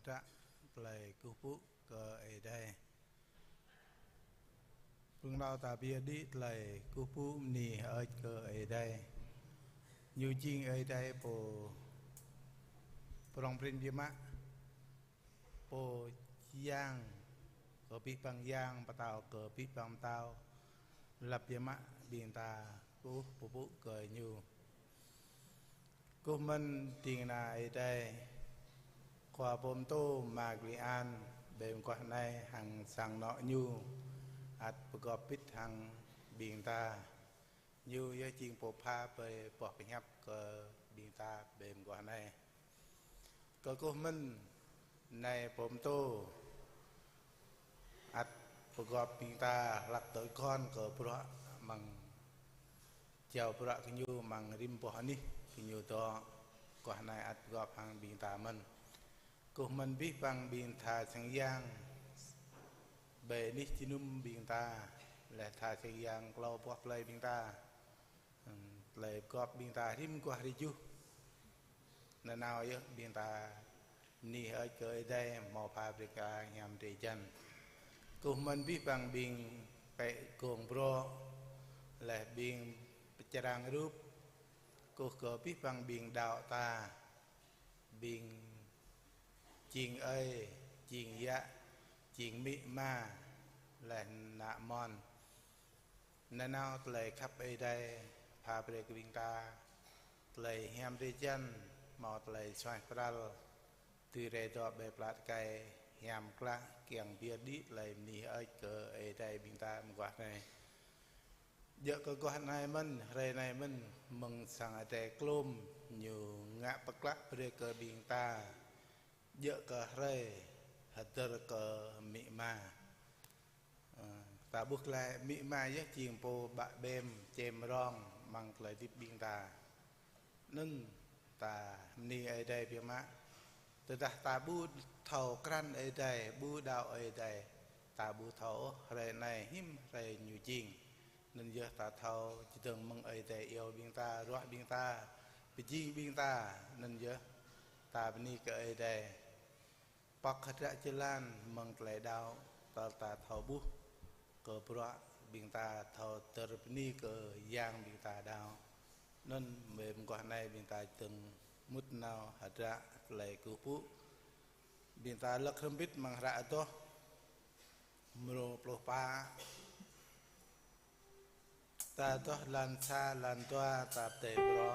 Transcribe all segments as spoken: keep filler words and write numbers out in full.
Ră tơlơi kơkuh pơpŭ kơ Ơi Adai. Pơnglâo ta pơyơr đĭ tơlơi kơkuh pơpŭ bơni hơơč kơ Ơi Adai. Ñu jing Ơi Adai pô prŏng prin biă mă, pô Yang kơ abih bang yang, pơtao kơ abih bang pơtao. Lăp biă mă ƀing ta kơkuh pơpŭ kơ ñu. Kơkuh mơ̆n ding kơna Ơi Adai, Khua pơtô Ama Kli An, ƀơi mơguah anai hăng sang anŏ ñu, ăt pơgop bit hăng ƀing ta. Ñu yơh jing pô pha brơi boh pơhiăp kơ ƀing ta ƀơi mơguah anai. Kơkuh mơ̆n anai pơtô ăt pơgop ƀing ta hlăk tơguan kơ bruă amăng jao bruă gơñu amăng rĭm boh anih gơñu dŏ. Mơguah anai ăt pơgop hăng ƀing ta mơ̆n. Kơkuh mơ̆n abih bang ƀing tha sang yang ƀơi anih jơnum ƀing ta, laih tha sang yang klâo boh plơi ƀing ta. Tơlơi pơgop ƀing ta rĭm mơguah rơjuh. Nanao yơh ƀing ta bơni hơơč kơ Ơi Adai hmâo pha brơi kơ hiam drơi jăn. Kơkuh mơ̆n abih bang ƀing pĕ gong brŏ, laih ƀing pơčrang rup. Kơkuh kơ abih bang ƀing đaŏ ta, ƀing jing ơi, jing yă, jing amĭ ama, laih ană amôn. Nanao tơlơi khăp Ơi Adai pha brơi kơ ƀing ta tơlơi hiam drơi jăn, hmâo tơlơi suaih pral, dưi rai dŏ ƀơi plă tơkai hiam klă, kiăng pơyơr đĭ tơlơi bơni hơơč kơ Ơi Adai ƀing ta mơguah anai. Djơ̆ kơ guah anai mơ̆n, hrơi anai mơ̆n, mơ̆ng sang Adai klôm, ñu ngă pơklă brơi kơ ƀing ta. Djơ̆ kơ hrơi hơdơr kơ amĭ ama. Ơ, ta ƀuh glaĭ amĭ ama yơh jing pô bă bem, čem rong amăng tơlơi hơdip ƀing ta. Anŭn ta bơni Ơi Adai biă mă. Tơdah ta ƀu thâo krăn Ơi Adai, ƀu đaŏ Ơi Adai, ta ƀu thâo ôh hrơi anai hiư̆m hrơi ñu jing. Anŭn yơh ta thâo čơdơ̆ng mơ̆ng Ơi Adai iâu ƀing ta, ruah ƀing ta, pơjing ƀing ta. Anŭn yơh ta bơni kơ Ơi Adai. Pŏk hơdră jơlan mơ̆ng tơlơi đaŏ, tơl ta thâo ƀuh kơ bruă ƀing ta thâo tơrbơni kơ yang ƀing ta đaŏ. Anŭn mơ̆ng mơguah anai ƀing ta čơdơ̆ng mŭt nao hơdră tơlơi kơkuh pơpŭ. Ƀing ta lăk hrŏm bit amăng hră Adoh mrô pluh pă. Ta adoh lan sa lan dua ta pơdơi brŏ.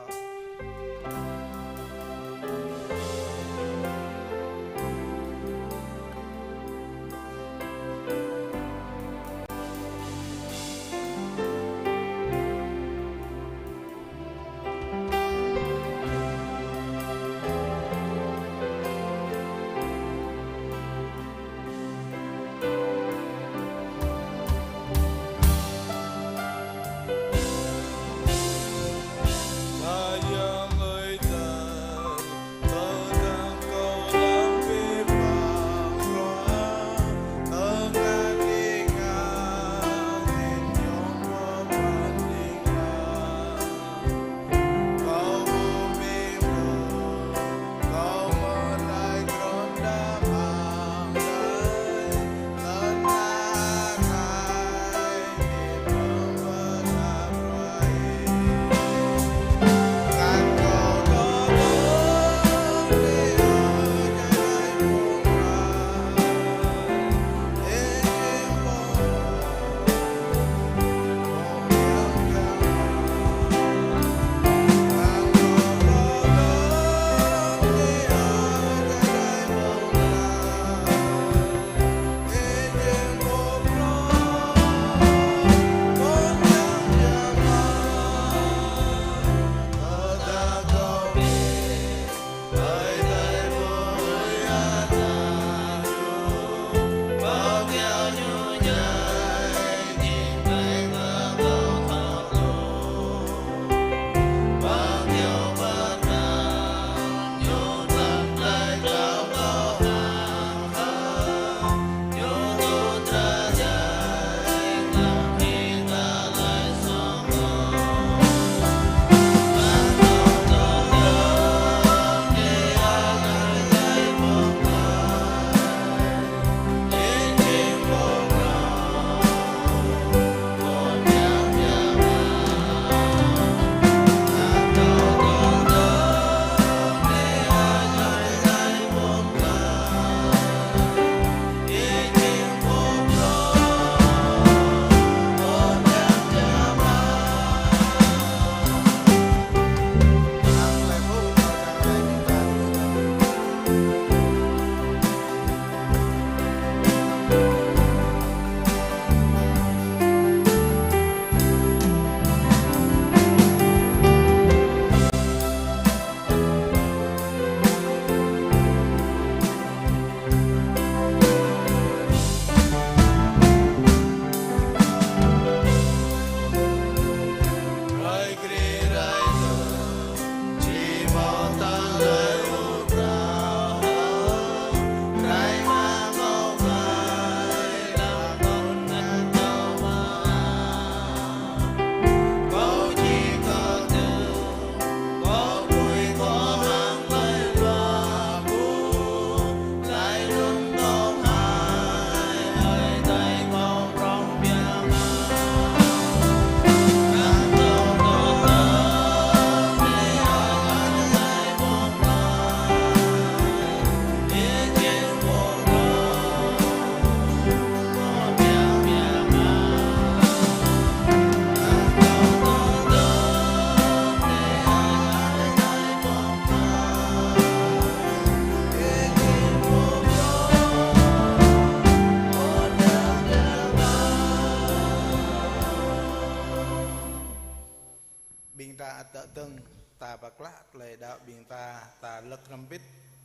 Ăt dơ̆ng ta pơklah tơlơi đaŏ ƀing ta, ta lơ̆k hrŏm hơbĭt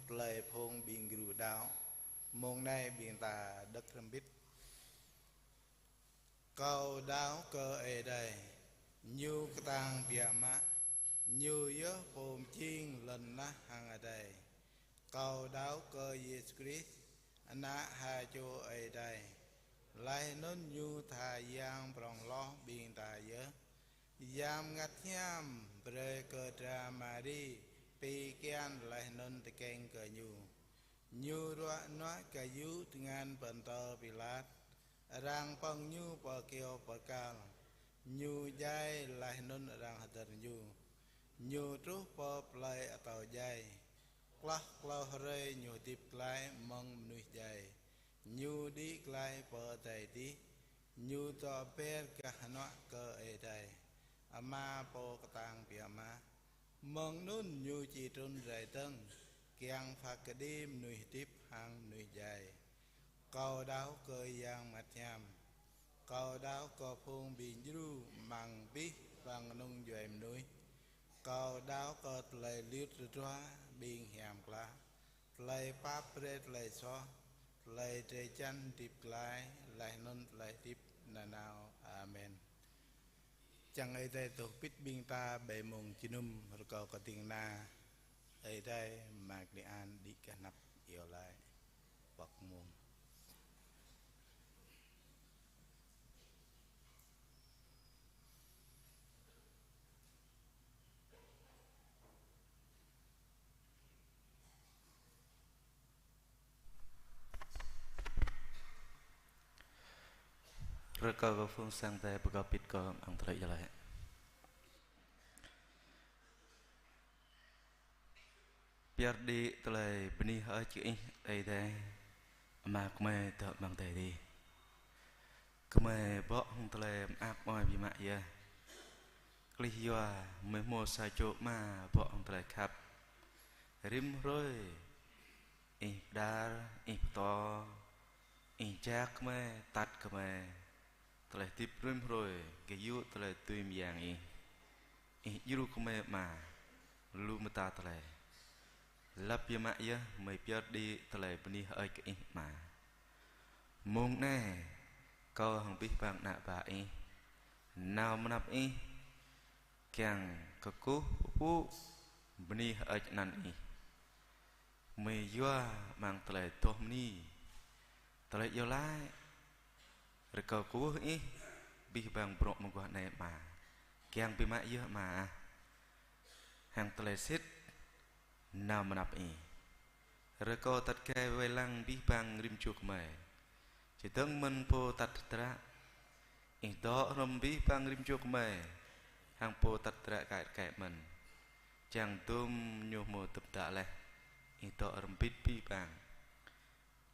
tơlơi phung ƀing gru đaŏ. Mông anai ƀing ta lơ̆k hrŏm hơbĭt. Kâo đaŏ kơ Ơi Adai, Ñu kơtang biă mă, Ñu yơh pô pơjing lŏn tơnah hăng adai. Kâo đaŏ kơ Yêsu Krist, Ană ha čô Ơi Adai, laih anŭn Ñu tha Yang prŏng hloh ƀing ta yơh. Yang Bơngăt Hiam brơi kơ dra Mari pi kian laih anŭn tơkeng kơ Ñu. Ñu ruă nuă kơyŭ tơngan Pôntơ Pilat, arăng pơ̆ng Ñu pơ kyâo pơkal. Ñu djai laih anŭn arăng hơdơr Ñu. Ñu truh pơ plơi atâo djai. Klâo klâo hrơi Ñu hơdip glaĭ mơ̆ng mơnuih djai. Ñu đĭ glaĭ pơ adai adih. Ñu dŏ ber gah hơnuă kơ Ơi Adai, Ama pô kơtang biă mă. Mơ̆ng anŭn Ñu či trŭn rai dơ̆ng, kiăng phat kơđi mơnuih hơdip hăng mơnuih djai. Kâo đaŏ kơ Yang Bơngăt Hiam. Kâo đaŏ kơ phung ƀing djru amăng abih bang kơnung djuai mơnuih. Kâo đaŏ kơ tơlơi lir tơdruă ƀing hiam klă, tơlơi pap brơi tơlơi soh, tơlơi drơi jăn hơdip glaĭ, laih anŭn tơlơi hơdip nanao. Amen. Čang Ơi Adai dŏ pĭt ƀing ta ƀơi mông jơnum. Rơkâo kơ ding kơna Ơi Adai mă klĭ an đĭ kơ anăp iâu laĭ. Pŏk mông. Rơkâo kơ phung sang Ơi Adai pơkŏp pĭt kơ amăng tơlơi iâu laĭ. Pơyơr đĭ tơlơi bơni hơơč kơ Ih Ơi Adai, Ama gơmơi dŏ amăng adai adih. Gơmơi bŏ hăng tơlơi mơak mơai biă mă yơh. Klih yua gơmơi hmâo sa čô Ama bŏ hăng tơlơi khăp. Rĭm hrơi Ih pơđar, Ih pơtô, Ih jak gơmơi, tat gơmơi. Tơlơi hơdip rĭm hrơi gơyut tơlơi dưi mơyang Ih. Ih djru gơmơi Ama, lu mơta tơlơi. Lăp biă mă yơh gơmơi pơyơr đĭ tơlơi bơni hơơč kơ Ih Ama. Mông anai kâo hăng abih bang ană bă Ih nao mơnăp Ih, kiăng kơkuh pơpŭ bơni hơơč anăn Ih. Gơmơi yua amăng tơlơi dŏ mơni, tơlơi iâu laĭ. Rơkâo kwưh Ih abih bang bruă mơguah anai Ama, kiăng biă mă yơh Ama, hăng tơlơi sĭt nao mơnăp Ih. Rơkâo atăt gai wai lăng abih bang rĭm čô gơmơi. Čơdơ̆ng mơ̆n pô atăt hơdră, Ih dŏ hrŏm abih bang rĭm čô gơmơi, hăng pô atăt hơdră kaĭ rơkơi mơ̆n. Čang dôm ñu hmâo tơpă laih, Ih dŏ hrŏm hơbĭt abih bang.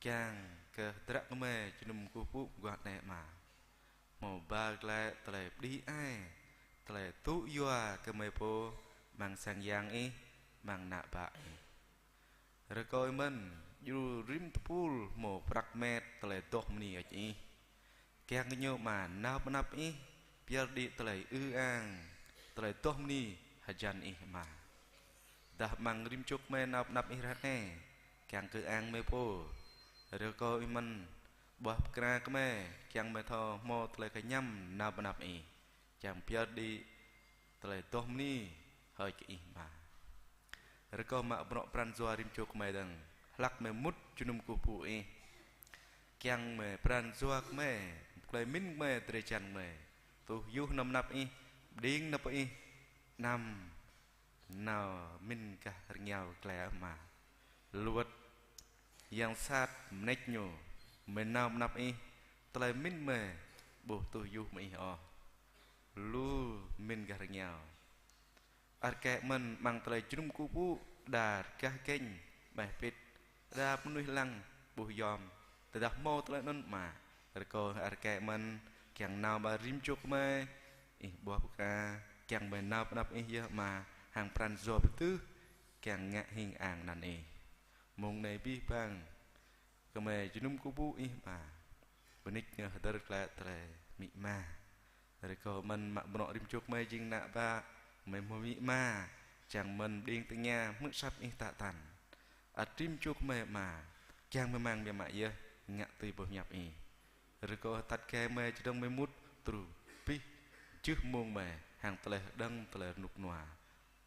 Kiăng kơ hơdră gơmơi jơnum kơkuh pơpŭ mơguah anai Ama, hmâo ba glaĭ tơlơi pơđĭ ai, tơlơi tŭ yua kơ gơmơi pô amăng sang yang Ih, amăng ană bă Ih. Rơkâo Ih mơ̆n, djru rĭm tơpul hmâo prăk met tơlơi dŏ mơni hơơč Ih. Kiăng kơ ñu Ama nao pơ anăp Ih, pơyơr đĭ tơlơi ư ang, tơlơi dŏ mơni hơjăn Ih Ama. Dah amăng rĭm čô gơmơi nao pơ anăp Ih ră anai, kiăng kơ ang gơmơi pô. Rơkâo Ih mơ̆n, ƀuah pơkra gơmơi, kiăng gơmơi thâo hmâo tơlơi kơñăm nao pơ anăp Ih, kiăng pơyơr đĭ tơlơi dŏ mơni hơơč kơ Ih Ama. Rơkâo mă bruă pran jua rĭm čô gơmơi dơ̆ng, hlak gơmơi mŭt jơnum kơkuh pơpŭ Ih. Kiăng gơmơi pran jua gơmơi, tơlơi mĭn gơmơi, drơi jăn gơmơi tuh yuh nao pơ anăp Ih, pơđing nao pơ Ih, anăm nao mĭn gah rơngiao glaĭ Ama. Luăt yang sat mơneč ñu, gơmơi nao pơ anăp Ih, tơlơi mĭn gơmơi ƀu tuh yuh mơ̆ng Ih ôh. Lu mĭn gah rơngiao. Rơkơi mơ̆n amăng tơlơi jơnum kơkuh pơpŭ, đa rơgah gĕñ, mơ̆ pĭt, đa mơnuih lăng ƀu yom, tơdah hmâo tơlơi anŭn Ama. Rơkâo rơkơi mơ̆n, kiăng nao ba rĭm čô gơmơi, Ih ƀuah pơkra, kiăng gơmơi nao pơ anăp Ih yơh Ama, hăng pran jua pơtưh, kiăng ngă hing ang anăn Ih. Mông anai abih bang gơmơi jơnum kơkuh pơpŭ Ih Ama. Bơnit ñu hơdơr glaĭ tơlơi amĭ ama. Rơkâo mơ̆n mă bruă rĭm čô gơmơi jing ană bă, Gơmơi hmâo amĭ ama, čang mơ̆n pơđing tơngia hmư̆ asăp Ih tă tăn. Ăt rĭm čô gơmơi Ama, kiăng mơ̆ng biă mă yơh ngă tui boh hiăp Ih. Rơkâo atăt gai gơmơi čơdơ̆ng gơmơi mŭt truh abih jưh mông gơmơi hăng tơlơi hơđơ̆ng tơlơi rơnŭk rơnua.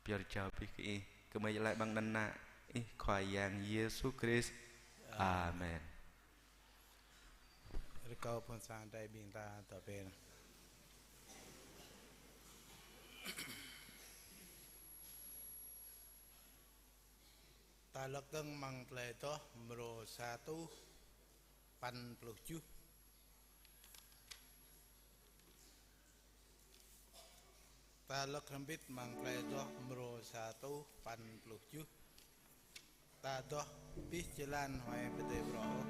Pioh rơjao abih kơ Ih, gơmơi iâu laĭ amăng anăn Ană Ih Khua Yang Yêsu Krist. Amen. Rơkâo phŭn sang adai ƀing ta tŏ pĕ. Ta lăk dơ̆ng amăng tơlơi adoh mrô sa rơtuh păn pluh tơjuh. Ta lăk hrŏm hơbĭt amăng tơlơi adoh mrô sa rơtuh păn pluh tơjuh. Ta adoh abih jơlan huai pơdơi brŏ ôh.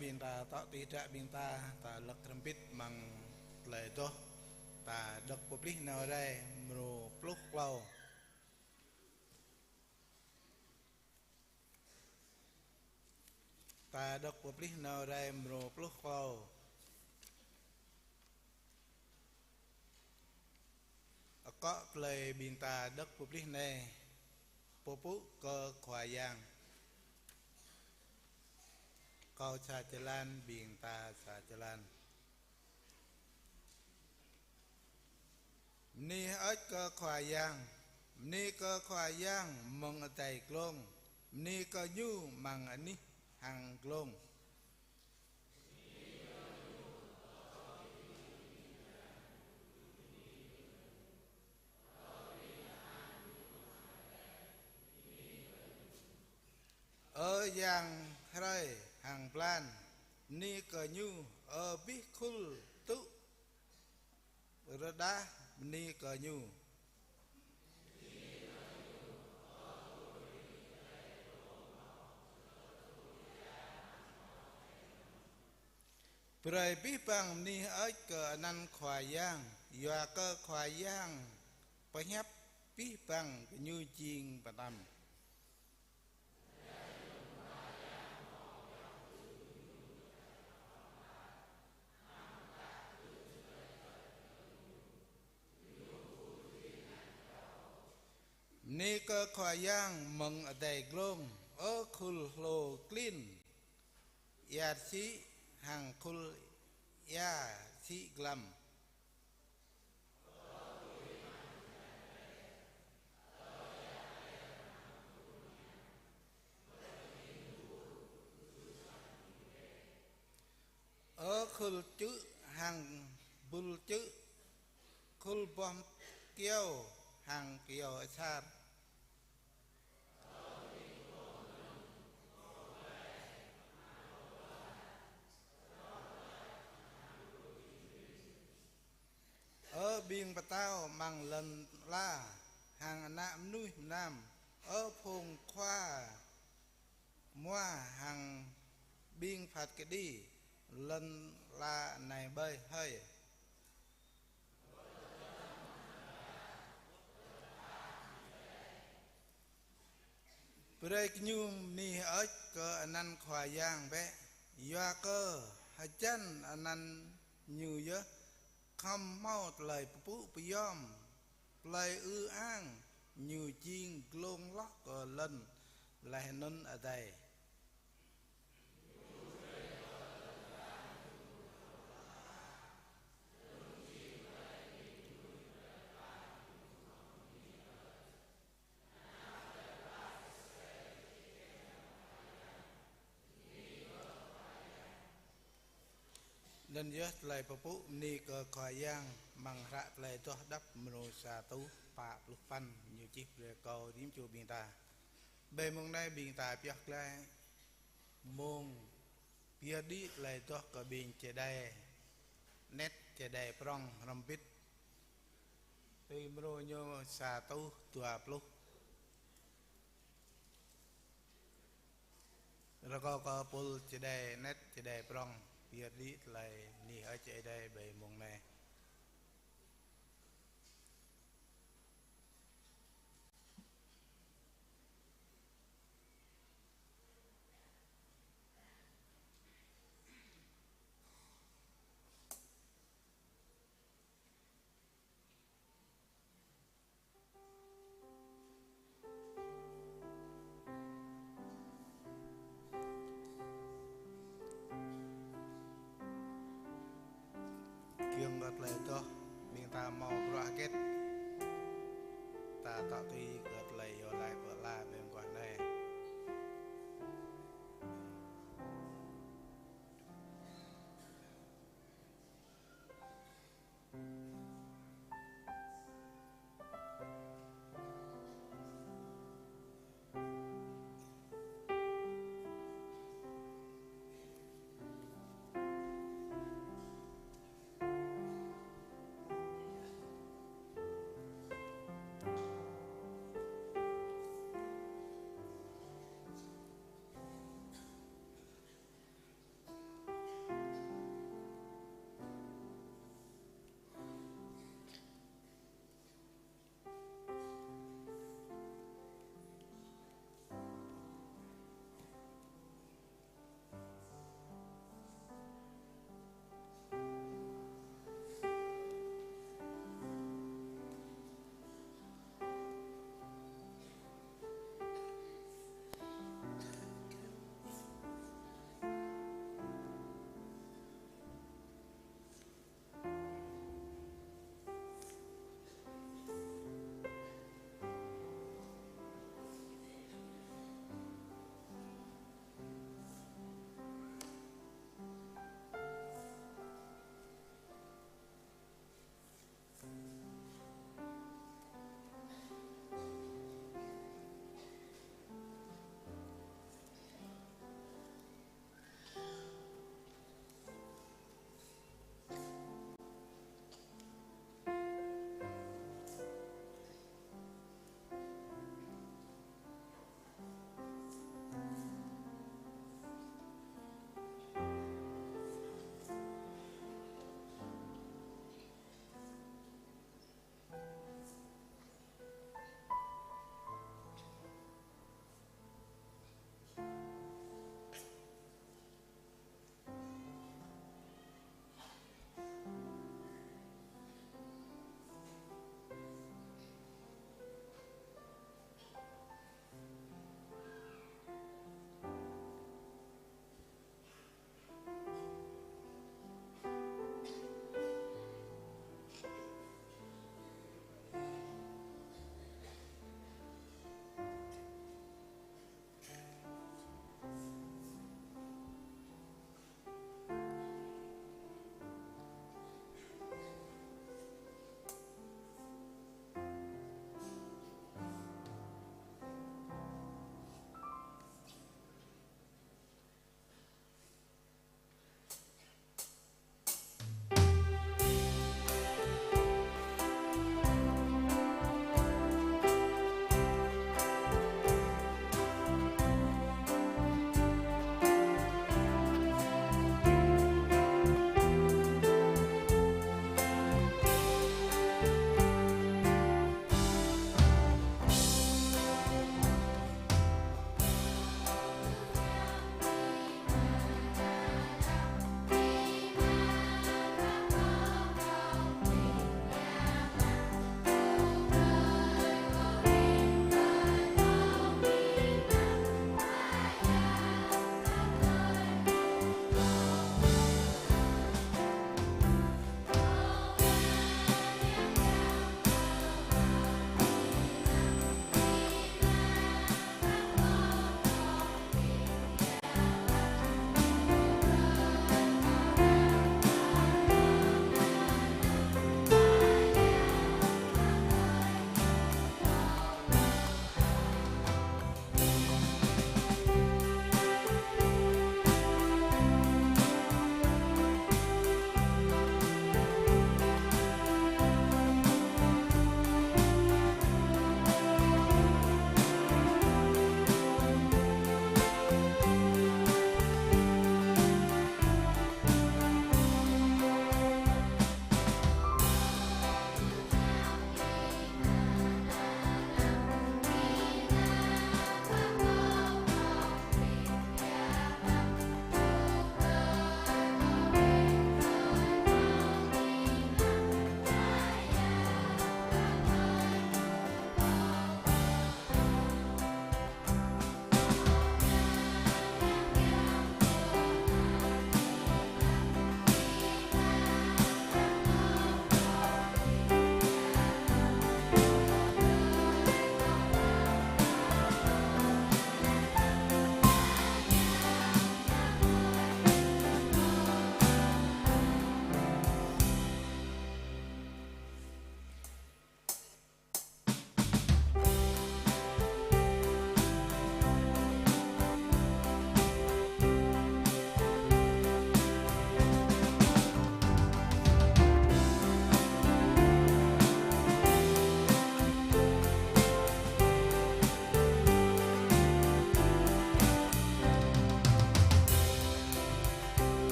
Ƀing ta tŏ tui hơdră ƀing ta, ta lăk hrŏm hơbĭt amăng tơlơi adoh, ta đŏk pơplih nao rai mrô pluh klâo. Ta đŏk pơplih nao rai mrô pluh klâo. Akŏ tơlơi ƀing ta đŏk pơplih anai: Pơpŭ kơ Khua Yang. Kâo sa jơlan, ƀing ta sa jơlan. Bơni hơơč kơ Khua Yang. Bơni kơ Khua Yang mơ̆ng adai glông. Bơni kơ Ñu amăng anih hăng glông. Ơ yang hrơi hăng blan, bơni kơ Ñu. Ơ abih khul tŭ rơđah, bơni kơ Ñu. Brơi abih bang bơni hơơč kơ anăn Khua Yang, yua kơ Khua Yang pơhiăp abih bang gơñu jing mơtam. Bơni kơ Khua Yang mơ̆ng adai glông. Ơ khul hlô klin ia rơsĭ hăng khul ia rơsĭ glăm. Ơ khul čư̆ hăng bul čư̆, khul boh kyâo hăng kyâo asar. Ơ ƀing pơtao amăng lŏn ala hăng ană mơnuih mơnam, ơ phung khua mua hăng ƀing phat kơđi lŏn ala anai ƀơi hơi. Brơi gơñu bơni hơơč kơ anăn Khua Yang bĕ, yua kơ hơjăn anăn Ñu yơh khŏm hmâo tơlơi pơpŭ pơyom, tơlơi ư ang Ñu jing glông hloh kơ lŏn laih anŭn adai. Anŭn yơh tơlơi pơpŭ bơni kơ Khua Yang amăng hră Tơlơi Adoh Đăp mrô sa rơtuh pă pluh păn, ñu čih brơi kơ rĭm čô ƀing ta. Ƀơi mông anai ƀing ta pioh glaĭ mông pơyơr đĭ tơlơi adoh kơ ƀing čơđai anet čơđai prŏng hrŏm hơbĭt. Tui mrô ñu sa rơtuh dua pluh. Rơkâo kơ pul čơđai anet čơđai prŏng pơyơr đĭ tơlơi bơni hơơč Ơi Adai ƀơi mông anai. Kiăng kơ tơlơi adoh ƀing ta hmâo bruă hơget, ta tŏ tui kơ tơlơi iâu laĭ pơala ƀơi mơguah anai.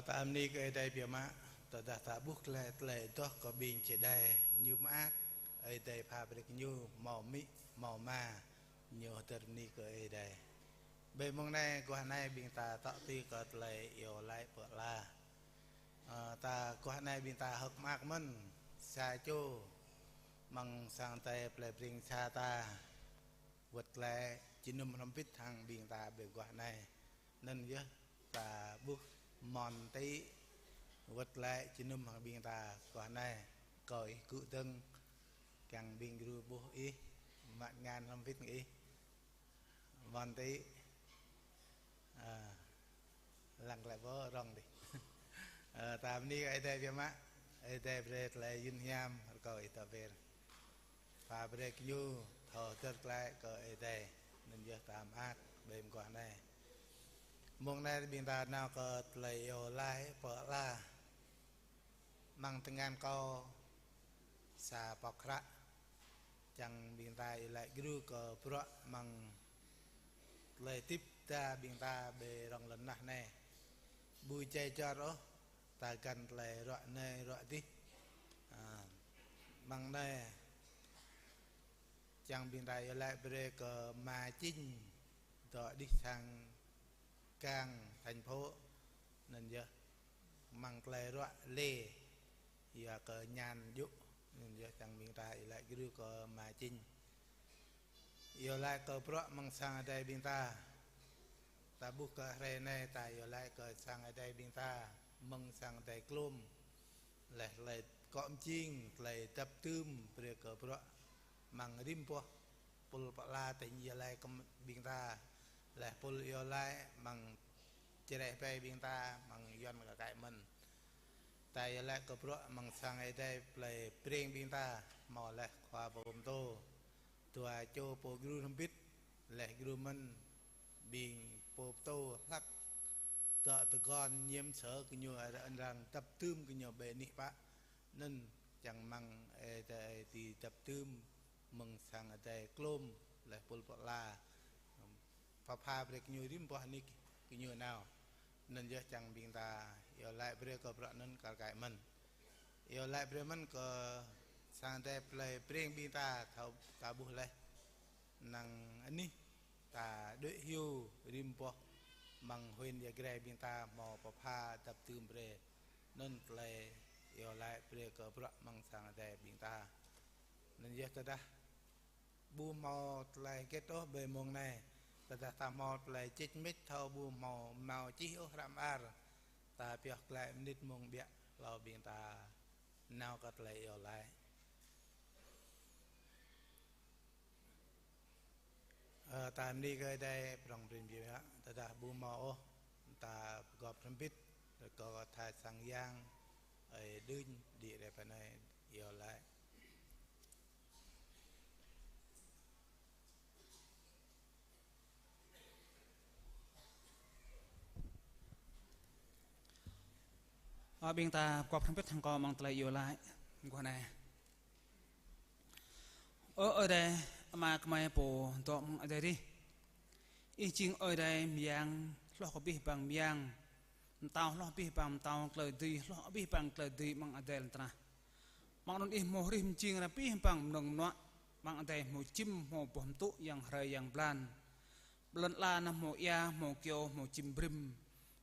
Ta bơni kơ Ơi Adai biă mă, tơdah ta ƀuh tơlơi, tơlơi adoh kơ ƀing čơđai, ñu mơak, Ơi Adai pha brơi kơ ñu hmâo amĭ, hmâo ama, ñu hơdơr bơni kơ Ơi Adai. Ƀơi mông anai, guah anai ƀing ta tŏ tui kơ tơlơi iâu laĭ pơala. Ơ, ta guah anai ƀing ta hơ̆k mơak mơ̆n, sa čô, amăng sang Ơi Adai plei Breng sa ta, wơ̆t glaĭ jơnum hrŏm hơbĭt hăng ƀing ta ƀơi guah anai. Anŭn yơh ta ƀuh Mon Tị wơ̆t glaĭ jơnum hăng ƀing ta guah anai. Kâo ih gŭ dơ̆ng, kiăng ƀing gru ƀuh ih, mă tơngan hrŏm hơbĭt hăng ih. Mon Tị. Ơ, lăng glaĭ pô rŏng dih. Ơ, ta bơni kơ Ơi Adai biă mă. Ơi Adai brơi tơlơi yun hiam, rơkâo ih tŏ ber. Pha brơi kơ ñu thâo hơdơr glaĭ kơ Ơi Adai. Anŭn yơh ta mơak ƀơi mơguah anai. Mông anai ƀing ta nao kơ tơlơi iâu laĭ pơala. Amăng tơngan kâo sa pŏk hră. Čang ƀing ta iâu laĭ gru kơ bruă amăng tơlơi hơdip ta ƀing ta ƀơi rŏng lŏn tơnah anai. Ƀu djai jor ôh, ta găn tơlơi ruă anai ruă adih. Ơ, amăng anai, čang ƀing ta iâu laĭ brơi kơ Ama Chính, dŏ đih sang gang thành phố, anŭn yơh amăng tơlơi ruă lĕ, yua kơ ñan djŭ, anŭn yơh čang ƀing ta iâu laĭ gru kơ Ama Chính. Iâu laĭ kơ bruă amăng sang Ơi Adai ƀing ta. Ta ƀuh kơ hrơi anai ta iâu laĭ kơ sang Ơi Adai ƀing ta, mơ̆ng sang Ơi Adai Klôm. Laih tơlơi akŏ mơjing, tơlơi dăp dưm, brơi kơ bruă amăng rĭm boh pul pơala tơña iâu laĭ kơ ƀing ta. Laih pul iâu laĭ amăng čơreh ƀai ƀing ta, amăng Yuan kơ kaĭ mơ̆n. Ta iâu laĭ kơ bruă amăng sang Ơi Adai plei Breng ƀing ta, hmâo laih khua pô pơtô. Dua čô pô gru hrŏm hơbĭt, laih gru mơ̆n ƀing pô pơtô hlăk dŏ tơguan ñiêm sơ̆ kơ ñu arăng dăp dưm kơ ñu ƀơi anih pă. Anŭn čang mơ̆ng Ơi Adai či dăp dưm mơ̆ng sang Ơi Adai Klôm laih pul pơala. Pha pha brơi kơ ñu rĭm boh anih kơ ñu nao. Anŭn yơh čang ƀing ta iâu laĭ brơi kơ bruă anŭn kar kaĭ mơ̆n. Iâu laĭ brơi mơ̆n kơ sang Ơi Adai plei Breng ƀing ta thâo ta ƀuh laih. Năng anih ta đuaĭ hyu rĭm boh amăng huyện Ia Grai ƀing ta hmâo pơpha dăp dưm brơi. Anŭn tơlơi iâu laĭ brơi kơ bruă amăng sang Ơi Adai ƀing ta. Anŭn yơh tơdah ƀu hmâo tơlơi hơget ôh ƀơi mông anai. Tơdah ta hmâo tơlơi čih mĕč thâo ƀu hmâo, hmâo čih ôh hră mơar. Ta pioh glaĭ mơnit mông biă hlâo ƀing ta nao kơ tơlơi iâu laĭ. Ơ, ta bơni kơ Ơi Adai prŏng prin biă mă, tơdah ƀu hmâo ôh, ta pơgop hrŏm hơbĭt, rơkâo kơ tha sang yang, ơi đưm, đĭ rai pơ anai, iâu laĭ. Ơ, ƀing ta pơgop hrŏm hơbĭt hăng kâo amăng tơlơi iâu laĭ mơguah anai. Ơ Ơi Adai, Ama kơmơi pô dŏ amăng adai adih. Ih jing Ơi Adai mơyang hloh kơ abih bang mơyang, pơtao hloh abih bang pơtao, tơlơi dưi hloh abih bang tơlơi dưi amăng adai lŏn tơnah. Mơ̆ng anŭn Ih hmâo hrih mơjing rai abih bang mơnơ̆ng mơnuă, amăng adai hmâo čim, hmâo boh pơtŭ, yang hrơi yang blan. Lŏn ala anŭn hmâo ia, hmâo kyâo, hmâo čim brĭm.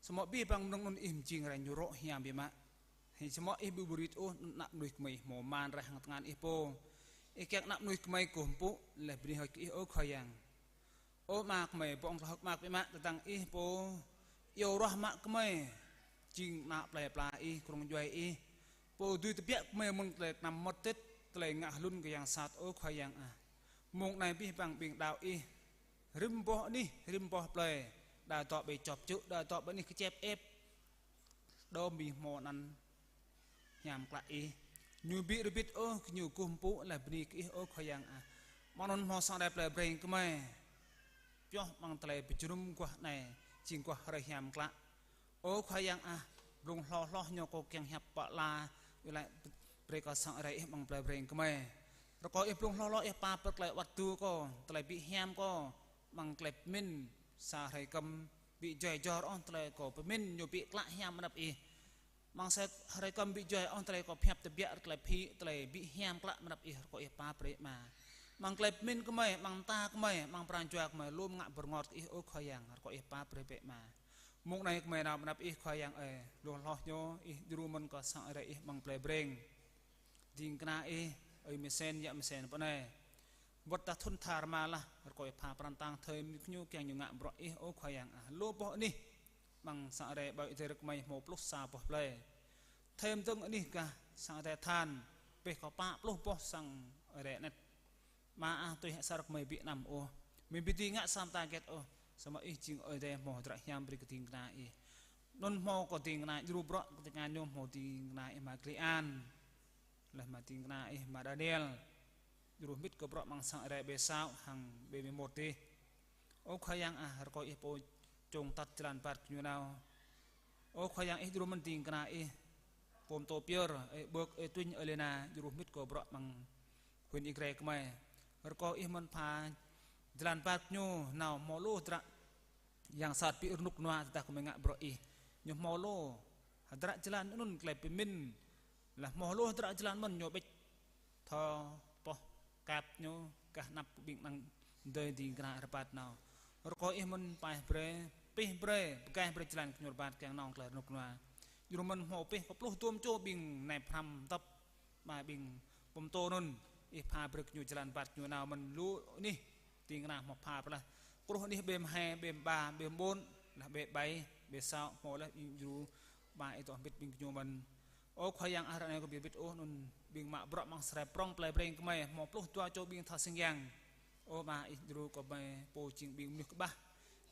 Samơ̆ abih bang mơnơ̆ng anŭn Ih mơjing rai ñu rŏ hiam biă mă. Hĭ samơ̆ Ih ƀu ƀu rit ôh, ană mơnuih kơmơi hmâo mơ̆n rai hăng tơngan Ih pô. Ih kiăng ană mơnuih kơmơi kơkuh pơpŭ, laih bơni hơơč kơ Ih, ơ Khua Yang. Ơ Ama kơmơi, pô ong tơlơi hơ̆k mơak biă mă, tơdang Ih pô iâu ruah mă kơmơi, jing ană plei pla Ih, krông djuai Ih. Pô dưi tơbiă kơmơi mơ̆ng tơlơi kơnăm mơmŏt tĭt, tơlơi ngă hlŭn kơ yang sat, ơ Khua Yang ah. Mông anai abih bang ƀing đaŏ Ih, rĭm boh anih, rĭm boh plei, đa dŏ ƀơi čŏp čư̆, đa dŏ ƀơi anih kơčĕp ĕp, đôm ƀing hmâo anăn hiam klă Ih. Ñu ƀu rơbit ôh, kơ ñu kơkuh pơpŭ laih bơni kơ Ih, ơ Khua Yang ah. Mơ̆ng anŭn hmâo sang Ơi Adai plei Breng kơmơi pioh amăng tơlơi pơjơnum guah anai, jing guah hrơi hiam klă. Ơ Khua Yang ah, blung hloh hloh ñu kâo kiăng hiăp pơala, iâu laĭ brơi kơ sang Ơi Adai Ih amăng plei Breng kơmơi. Rơkâo Ih blung hloh hloh Ih pap brơi tơlơi wơ̆t tŭ kâo, tơlơi ƀu hiam kâo, amăng tơlơi pơmĭn sa hrơi kơ̆m, ƀu djai djor ôh tơlơi kâo pơmĭn, ñu ƀu klă hiam mơ̆ng anăp Ih. Amăng sĕt hrơi kâo ƀu djai ôh tơlơi kâo pơhiăp tơbiă, tơlơi phi, tơlơi ƀu hiam klă mơ̆ng anăp Ih, rơkâo Ih pap brơi mă. Amăng tơlơi pơmĭn gơmơi, amăng mơta gơmơi, amăng pran jua gơmơi, lŏm ngă bơrngot kơ Ih, ơ Khua Yang, rơkâo Ih pap brơi bĕ mă. Mông anai gơmơi nao mơ̆ng anăp Ih, Khua Yang ơi, lu hloh ñu, Ih djru mơ̆n kơ sang Ơi Adai Ih amăng plei Breng. Ding kơna Ih, ơi Mơsen, yă Mơsen pơ anai. Wơ̆t tah thŭn tha rơma lah, rơkâo Ih pha pran tang thơi mơnuih gơñu kiăng ñu ngă bruă Ih, ơ Khua Yang ah. Lu boh anih, amăng sang Ơi Adai ƀơi Ih dơ̆ng rơkơi mơi hmâo pluh sa boh plei. Thêm dơ̆ng anih gah sang Ơi Adai Than, pĕh kơ pă pluh boh sang Ơi Adai anet. Mă ah tui hĕ sa rơkơi mơi ƀu anăm ôh. Mơi ƀu dưi ngă sa mơta hơget ôh. Samơ̆ Ih jing Ơi Adai hmâo hơdră hiam brơi kơ ding kơna Ih. Anŭn hmâo kơ ding kơna djru bruă kơ ding kơna ñu hmâo ding kơna Ih mă Kli An. Laih mă ding kơna Ih mă Daniel. Djru hơmĭt kơ bruă amăng sang Ơi Adai ƀơi Săo hăng ƀơi mơmŏt dih. Ơ Khua Yang ah, rơkâo Ih pô čong tăt jơlan rơbat kơ ñu nao. Ơ Khua Yang Ih djru mơ̆n ding kơna Ih. Pô pơtô pơyơr, ơi Bơk, ơi Tuñ, ơi Lena, djru hơmĭt kơ bruă amăng huyện Ia Grai gơmơi. Rơkâo Ih mơ̆n pha jơlan rơbat kơ ñu nao hmâo lu hơdră yang sat ƀu rơnŭk rơnua tơdah gơmơi ngă bruă Ih. Ñu hmâo lu hơdră jơlan anŭn tơlơi pơmĭn. Laih hmâo lu hơdră jơlan mơ̆n ñu ƀiă thâo pŏh kap ñu gah anăp ƀing anăn dơi ding kơna rơbat nao. Rơkâo Ih mơ̆n pơhiăp brơi, pĕh brơi, pơgaih brơi jơlan kơ ñu rơbat kiăng nao tơlơi rơnŭk rơnua. Djru mơ̆n hmâo pĕh kơ pluh dôm čô ƀing nai pơhrăm tŏp mă ƀing pơtô anŭn, Ih pha brơi kơ ñu jơlan rơbat kơ ñu nao mơ̆n lu anih ding kơna hmâo pha brơi lah. Kruh anih ƀơi mơhai, ƀơi mơba, ƀơi mơƀôn, lah ƀơi ƀai, ƀơi Săo, hmâo lah ƀing djru mă Ih dŏ hơmĭt ƀing gơñu mơ̆n. Ơ Khua Yang ah, ră anai kâo ƀu hơbĭt ôh anŭn ƀing mă bruă amăng sơrai prŏng plei Breng gơmơi, hmâo pluh dua čô ƀing tha sing yang. Ơ Ama, Ih djru kơ gơmơi pô jing ƀing mơnuih kơƀah.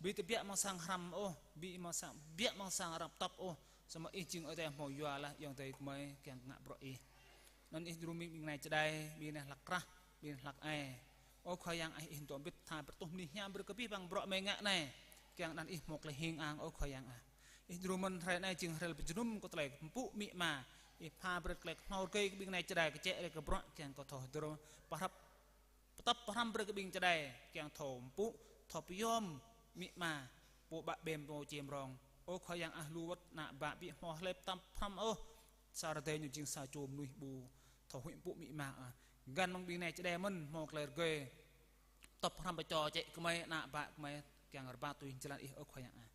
Ƀu tơbiă amăng sang hrăm ôh, ƀu amăng sang, tơbiă amăng sang hrăm tŏp ôh. Samơ̆ Ih jing Ơi Adai hmâo yua laih ayŏng adơi gơmơi kiăng ngă bruă Ih. Anŭn Ih djru mơ̆n ƀing nai čơđai, ƀing nai hlak krah, ƀing hlak ai. Ơ Khua Yang ah, Ih dŏ hơmĭt tha pơrơtuh mơnuih hiam brơi kơ abih bang bruă gơmơi ngă anai. Kiăng anăn Ih hmâo tơlơi hing ang, ơ Khua Yang ah. Ih djru mơ̆n hrơi anai jing hrơi pơjơnum kơ tơlơi pơpŭ amĭ ama. Ih pha brơi tơlơi kơhnâo rơgơi kơ ƀing nai čơđai kơčĕ rai kơ bruă kiăng kơ thâo hơdơr pơhrăp pơtŏp pơhrăm brơi kơ ƀing čơđai, kiăng thâo pơpŭ, thâo pơyom amĭ ama, pô ƀă ƀem pô čem rong. Ơ Khua Yang ah, lu wơ̆t ană bă ƀu hmâo hlơi pơtŏp pơhrăm ôh. Sa rơdêh ñu jing sa čô mơnuih ƀu thâo huĭ pơpŭ amĭ ama ah. Găn mơ̆ng ƀing nai čơđai mơ̆n hmâo tơlơi rơgơi. Tŏp hrăm pơčô čĕ gơmơi, ană bă gơmơi kiăng rơbat tui jơlan Ih, ơ Khua Yang ah.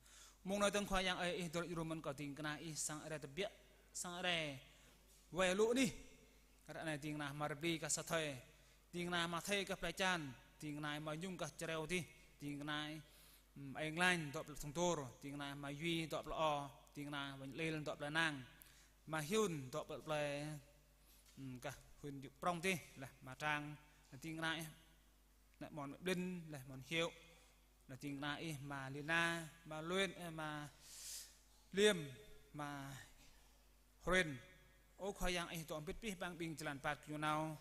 Mông anai dơ̆ng Khua Yang ơi, Ih dŏ djru mơ̆n kơ ding kơna Ih sang Ơi Adai tơbiă, sang Ơi Adai wai lu anih. Ră anai ding kơna Hmar Bli gah Sa Thơi, ding kơna Hmar Thơi gah Plei Čan, ding kơna Hmar Nhung gah Čreo dih, ding kơna, ưm, Ơi Nglañ dŏ plei Sông Dôr, ding kơna Hmar Yuy dŏ plei O, ding kơna Hmar Lil dŏ plei Nang, Hmar Hyun dŏ plei, ưm, gah huyện Điệp Prông dih, laih Hmar Trang, ding kơna Ih Nă Mon Ƀlin, laih Mon Hiêu, laih ding kơna Ih Hmar Lina, Hmar Luyên, ơ, Hmar Liêm, Hmar Hren. Ơ Khua Yang, Ih dŏ hơbĭt abih bang ƀing jơlan rơbat gơñu nao,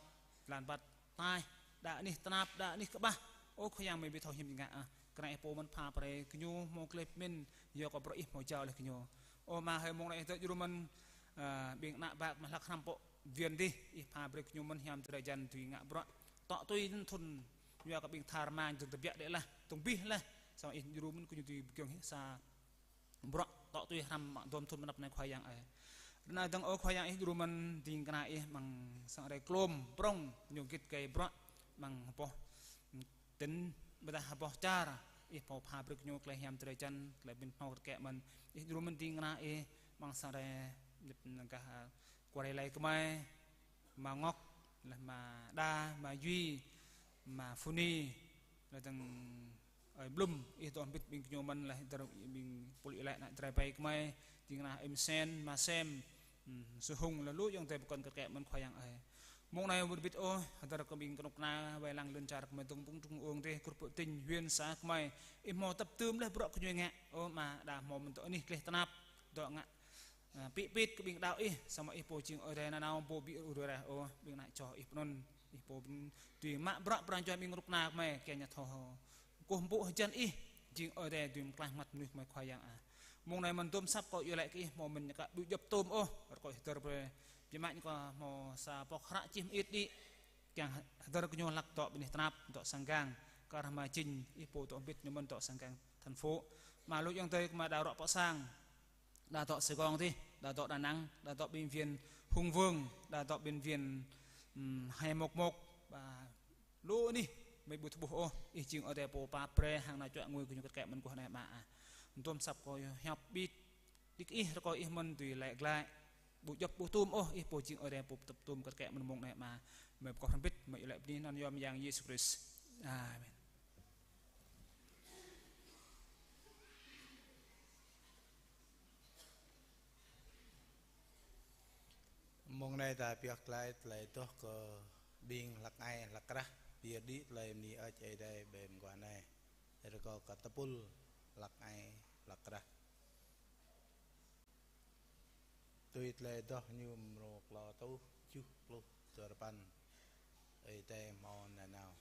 jơlan rơbat ataih, đa anih tơnap, đa anih kơƀah. Ơ Khua Yang, gơmơi ƀu thâo hiư̆m ngă ah. Kơnang Ih pô mơ̆n pha brơi gơñu hmâo tơlơi pơmĭn, yua kơ bruă Ih hmâo jao laih gơñu. Ơ Ama hơi, mông anai Ih dŏ djru mơ̆n, ơ, ƀing ană bă gơmơi hlak hrăm pơ Viên dih, Ih pha brơi gơñu mơ̆n hiam drơi jan dưi ngă bruă. Tŏ tui anŭn thŭn, yua kơ ƀing tha rơma dơ̆ng tơbiă đĕ laih, dơ̆ng abih laih. Samơ̆ Ih djru mơ̆n gơñu dưi pơgiŏng hĭ sa bruă tŏ tui hrăm mă dôm thŭn mơnăp anai Khua Yang ơi. Ră anai dơ̆ng ơ Khua Yang, Ih djru mơ̆n ding kơna Ih amăng sang Ơi Adai Klôm Prŏng, ñu git gai bruă amăng boh tỉnh ƀôdah boh čar, Ih pô pha brơi gơñu tơlơi hiam drơi jan, tơlơi pơmĭn pơhnâo kơ kĕ mơ̆n. Ih djru mơ̆n ding kơna Ih amăng sang Ơi Adai gah, ơ, Kuar Rai Lai gơmơi, Ama Ngŏk, laih Ama Đa, Ama Yuy, Ama Phuni, laih dơ̆ng Ơi Blŭm, Ih dŏ hơbĭt ƀing gơñu mơ̆n laih dơ̆ng ƀing pul iâu laĭ ană Jrai Pai gơmơi, ding kơna Ơi Mơsen, Ama Sem, ưm, Sư Hung, laih lu ayŏng adơi pơkŏn kơ kĕ mơ̆n Khua Yang ơi. Mông anai ƀu hơbĭt ôh, hơdơr kơ ƀing kơnuk kơna wai lăng lŏn čar gơmơi dơ̆ng ƀơ̆ng trung ương dih, gru pơtĭnh, huyện, xã gơmơi, Ih hmâo tơpơdơ̆m laih bruă gơñu ngă, ơ Ama, đa hmâo mơ̆n dŏ anih gleh tơnap, dŏ ngă, ơ, pĭ pĭt kơ ƀing đaŏ Ih, samơ̆ Ih pô jing Ơi Adai nanao, pô ƀu rŭ reh ôh, ƀing ană čô Ih pơ anŭn, Ih pô ƀing dưi mă bruă pran jua ƀing kơnuk kơna gơmơi, kiăng ñu thâo kơkuh pơpŭ hơjăn Ih, jing Ơi Adai dưi pơklaih măt mơnuih gơmơi Khua Yang ah. Mông anai mơ̆n dôm asăp kâo iâu laĭ kơ Ih hmâo mơ̆n ñu kơ ƀu djŏp tôm ôh, rơkâo Ih hơdơr brơi, biă mă ñu kơ hmâo sa boh hră čih mơit đĭ, kiăng hơdơr kơ ñu hlak dŏ ƀơi anih tơnap, dŏ sang gang, kar hmâo jing, Ih pô dŏ hơbĭt ñu mơ̆n dŏ sang gang thành phố. Mă lu ayŏng adơi kơ mă đa rŏ pơ sang, đa dŏ Sài Gòn adih, đa dŏ Đà Nẵng, đa dŏ bệnh viện Hùng Vương, đa dŏ bệnh viện, ừm, hai một một, ba lu anih, mơi ƀu thâo ƀuh ôh, Ih jing Ơi Adai pô pap brơi hăng nao čuă ngui kơ ñu kơt kĕ mơ̆n kơ anai Ama ah. Anŭn tơm săp kâo hiăp ƀĭt, đĭ kơ Ih rơkâo Ih mơ̆n tui laĭ glaĭ. Ƀu djŏp ƀu tum ôh, Ih pô jing Ơi Adai pô tơp tum kơt kĕ mơ̆n mông anai Ama. Mơi pơkŏh hrŏm hơbĭt, mơi iâu laĭ bơni anăn yua mơyang Yêsu Krist. Amen. Mông anai ta pioh glaĭ tơlơi adoh kơ ƀing hlăk ai hlăk krah, pơyơr đĭ tơlơi bơni Ơi Adai ƀơi mơguah anai. Rơkâo kơ tơpul hlăk ai hlăk krah. Tui tơlơi adoh ñu mrô klâo rơtuh tơjuh pluh duarơpăn. Ơi Adai hmâo nanao.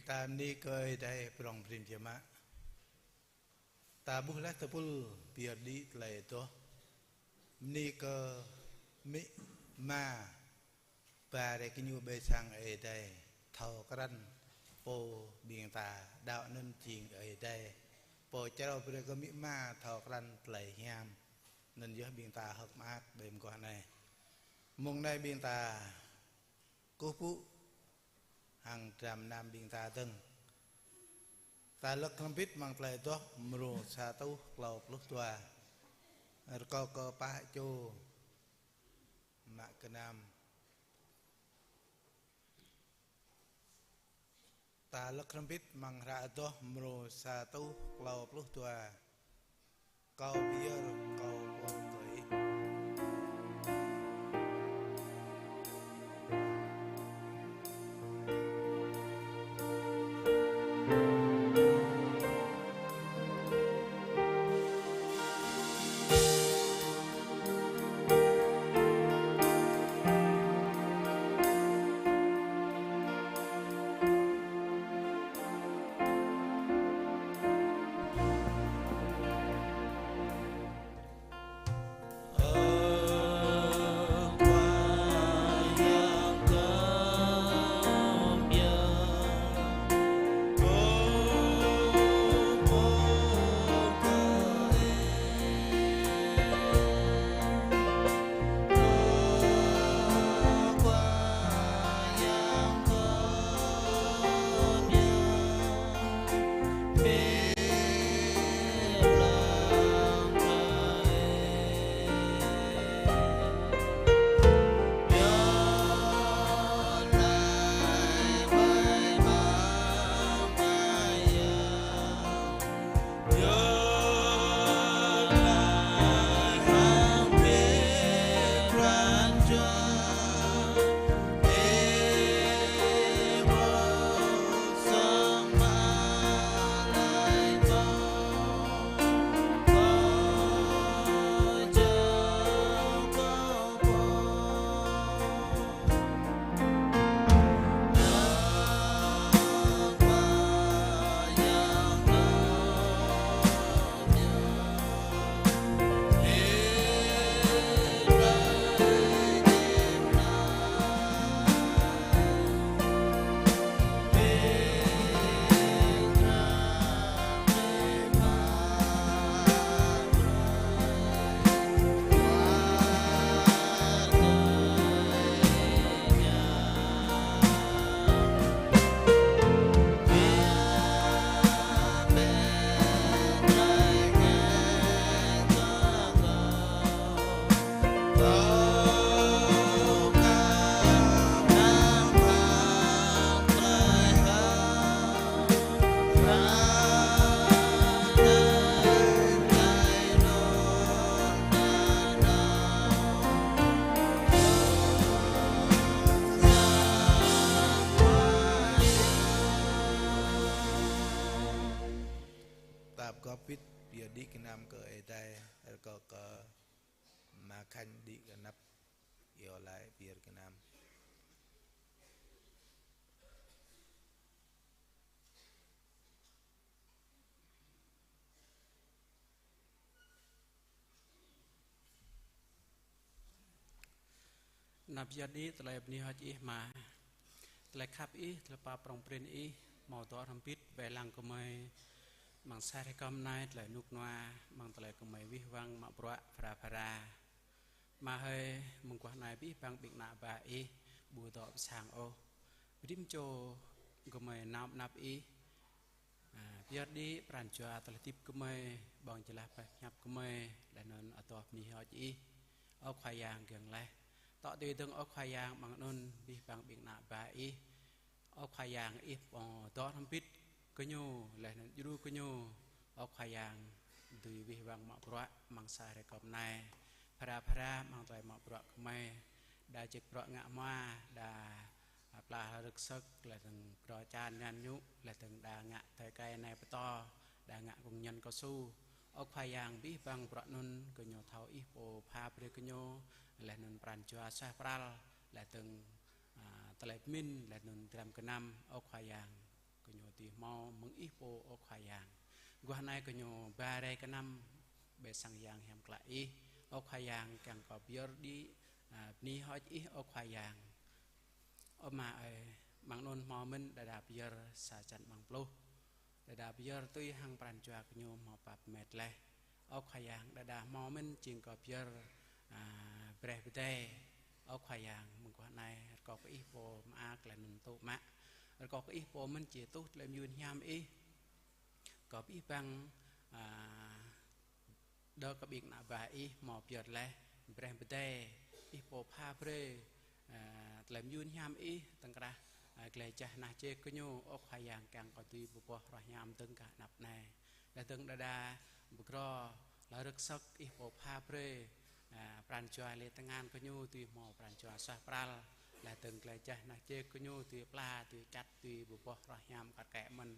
Ta bơni kơ Ơi Adai prong prin biă mă. Ta ƀuh laih tơpul pơyơr đĭ tơlơi adoh. Bơni kơ amĭ ama ba rai kơ ñu ƀơi sang Ơi Adai. Thâo krăn pô ƀing ta đaŏ anŭn jing Ơi Adai. Pô črâo brơi kơ amĭ ama thâo krăn tơlơi hiam. Anŭn yơh ƀing ta hơ̆k mơak ƀơi mơguah anai. Mông anai ƀing ta kơkuh pơpŭ hăng dram gơnam ƀing ta dơ̆ng. Ta lăk hrŏm hơbĭt amăng tơlơi adoh mrô sa rơtuh klâo pluh dua. Rơkâo kơ pă čô mă gơnam. Ta lăk hrŏm hơbĭt amăng hră adoh mrô sa rơtuh klâo pluh dua. Kâo pơyơr, kâo pơ̆n kơ ih. Ta pơgop hơbĭt pơyơr đĭ gơnam kơ Ơi Adai, rơkâo kơ Ama Khanh đĭ kơ anăp iâu laĭ pơyơr gơnam. Anăp pơyơr đĭ tơlơi bơni hơơč Ih Ama. Tơlơi khăp Ih, tơlơi pap prong prin Ih, hmâo dŏ hrŏm hơbĭt wai lăng gơmơi amăng sa hrơi kơm anai, tơlơi rơnŭk rơnua, amăng tơlơi gơmơi wih wăng mă bruă phara phara. Ama hơi, mơguah anai abih bang ƀing ană bă Ih ƀu dŏ pơ sang ôh. Rĭm čô gơmơi nao pơ anăp Ih. A, pơyơr đĭ pran jua tơlơi hơdip gơmơi, ƀơ̆ng jơlah pơhiăp gơmơi, laih anŭn adoh bơni hơơč Ih. Ơ Khua Yang kiăng laih. Tŏ tui dơ̆ng Ơ Khua Yang amăng anŭn abih bang ƀing ană bă Ih. Ơ Khua Yang, Ih pô dŏ hrŏm hơbĭt gơñu, laih anŭn djru gơñu. Ơ Khua Yang, dưi wih wăng mă bruă amăng sa hrơi kơm anai. Phara phara amăng tơlơi mă bruă gơmơi. Đa čih bruă ngă hmua, đa, a, pla rơ̆k sơ̆k, laih dơ̆ng pơdrŏ čan ñan ñu, laih dơ̆ng đa ngă tơi kai nai pơtô, đa ngă kông ñăn kơsu. Ơ Khua Yang, abih bang bruă anŭn gơñu thâo Ih pô pha brơi gơñu, laih anŭn pran jua suaih pral, laih dơ̆ng a, tơlơi pơmĭn, laih anŭn dram gơnam, Ơ Khua Yang. gơñu dưi hmâo mơ̆ng Ih pô, ơ Khua Yang. Guah anai gơñu ba rai gơnam ƀơi sang Yang hiam klă Ih, ơ Khua Yang, kiăng kơ pơyơr đĭ, a, bơni hơơč Ih, ơ Khua Yang. Ơ Ama ơi, amăng anŭn hmâo mơ̆n đơđa pơyơr sa črăn amăng pluh. Đơđa pơyơr tui hăng pran jua gơñu hmâo pap met laih. Ơ Khua Yang, đơđa hmâo mơ̆n jing kơ pơyơr, a, brơi pơdai. Ơ Khua Yang, mơguah anai rơkâo kơ Ih pô mơak laih anŭn tŭ mă. Rơkâo kơ Ih pô mơ̆n či tuh tơlơi mơyun hiam Ih kơ abih bang, a, đơ kơ ƀing ană bă Ih hmâo pơyơr laih, brơi pơdai, Ih pô pha brơi, a, tơlơi mơyun hiam Ih tơ̆ng krah, a, glai jah nah jek gơñu, ơ Khua Yang, kiăng kơ dưi pơboh roh hiam dơ̆ng kơ anăp anai. Laih dơ̆ng đơđa pơgrô, laih rơ̆k sơ̆k Ih pô pha brơi, a, pran jua lĕ tơngan gơñu dưi hmâo pran jua suaih pral. Laih dơ̆ng glai jah nah jek gơñu dưi pla, dưi čăt, dưi pơboh roh hiam kar kaĭ mơ̆n.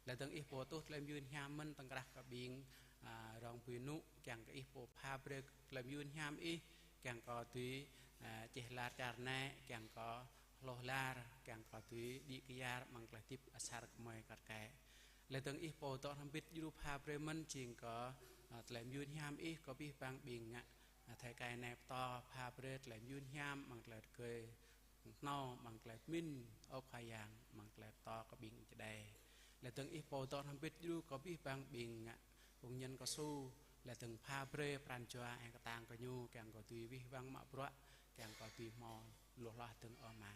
Laih dơ̆ng Ih pô tuh tơlơi mơyun hiam mơ̆n tơ̆ng krah kơ ƀing, a, rong bui nŭ, kiăng kơ Ih pô pha brơi tơlơi mơyun hiam Ih, kiăng kơ dưi, a, čih lar čar anai, kiăng kơ hloh lar, kiăng kơ dưi đĭ kyar amăng tơlơi hơdip asar kơmơi kar kaĭ. Laih dơ̆ng Ih pô dŏ hrŏm hơbĭt djru pha brơi mơ̆n jing kơ, a, tơlơi mơyun hiam Ih kơ abih bang ƀing ngă, a, thâo kơ anai pơtô pha brơi tơlơi mơyun hiam amăng tơlơi rơgơi hnâo, amăng tơlơi pơmĭn, ơ Khua Yang, amăng tơlơi pơtô kơ ƀing čơđai. Laih dơ̆ng Ih pô dŏ hrŏm hơbĭt djru kơ abih bang ƀing ngă phung nhân cao su, laih dơ̆ng pha brơi pran jua eng kơtang gơñu, kiăng kơ dưi wih wăng mă bruă, kiăng kơ dưi hmâo lu hloh dơ̆ng, ơ Ama.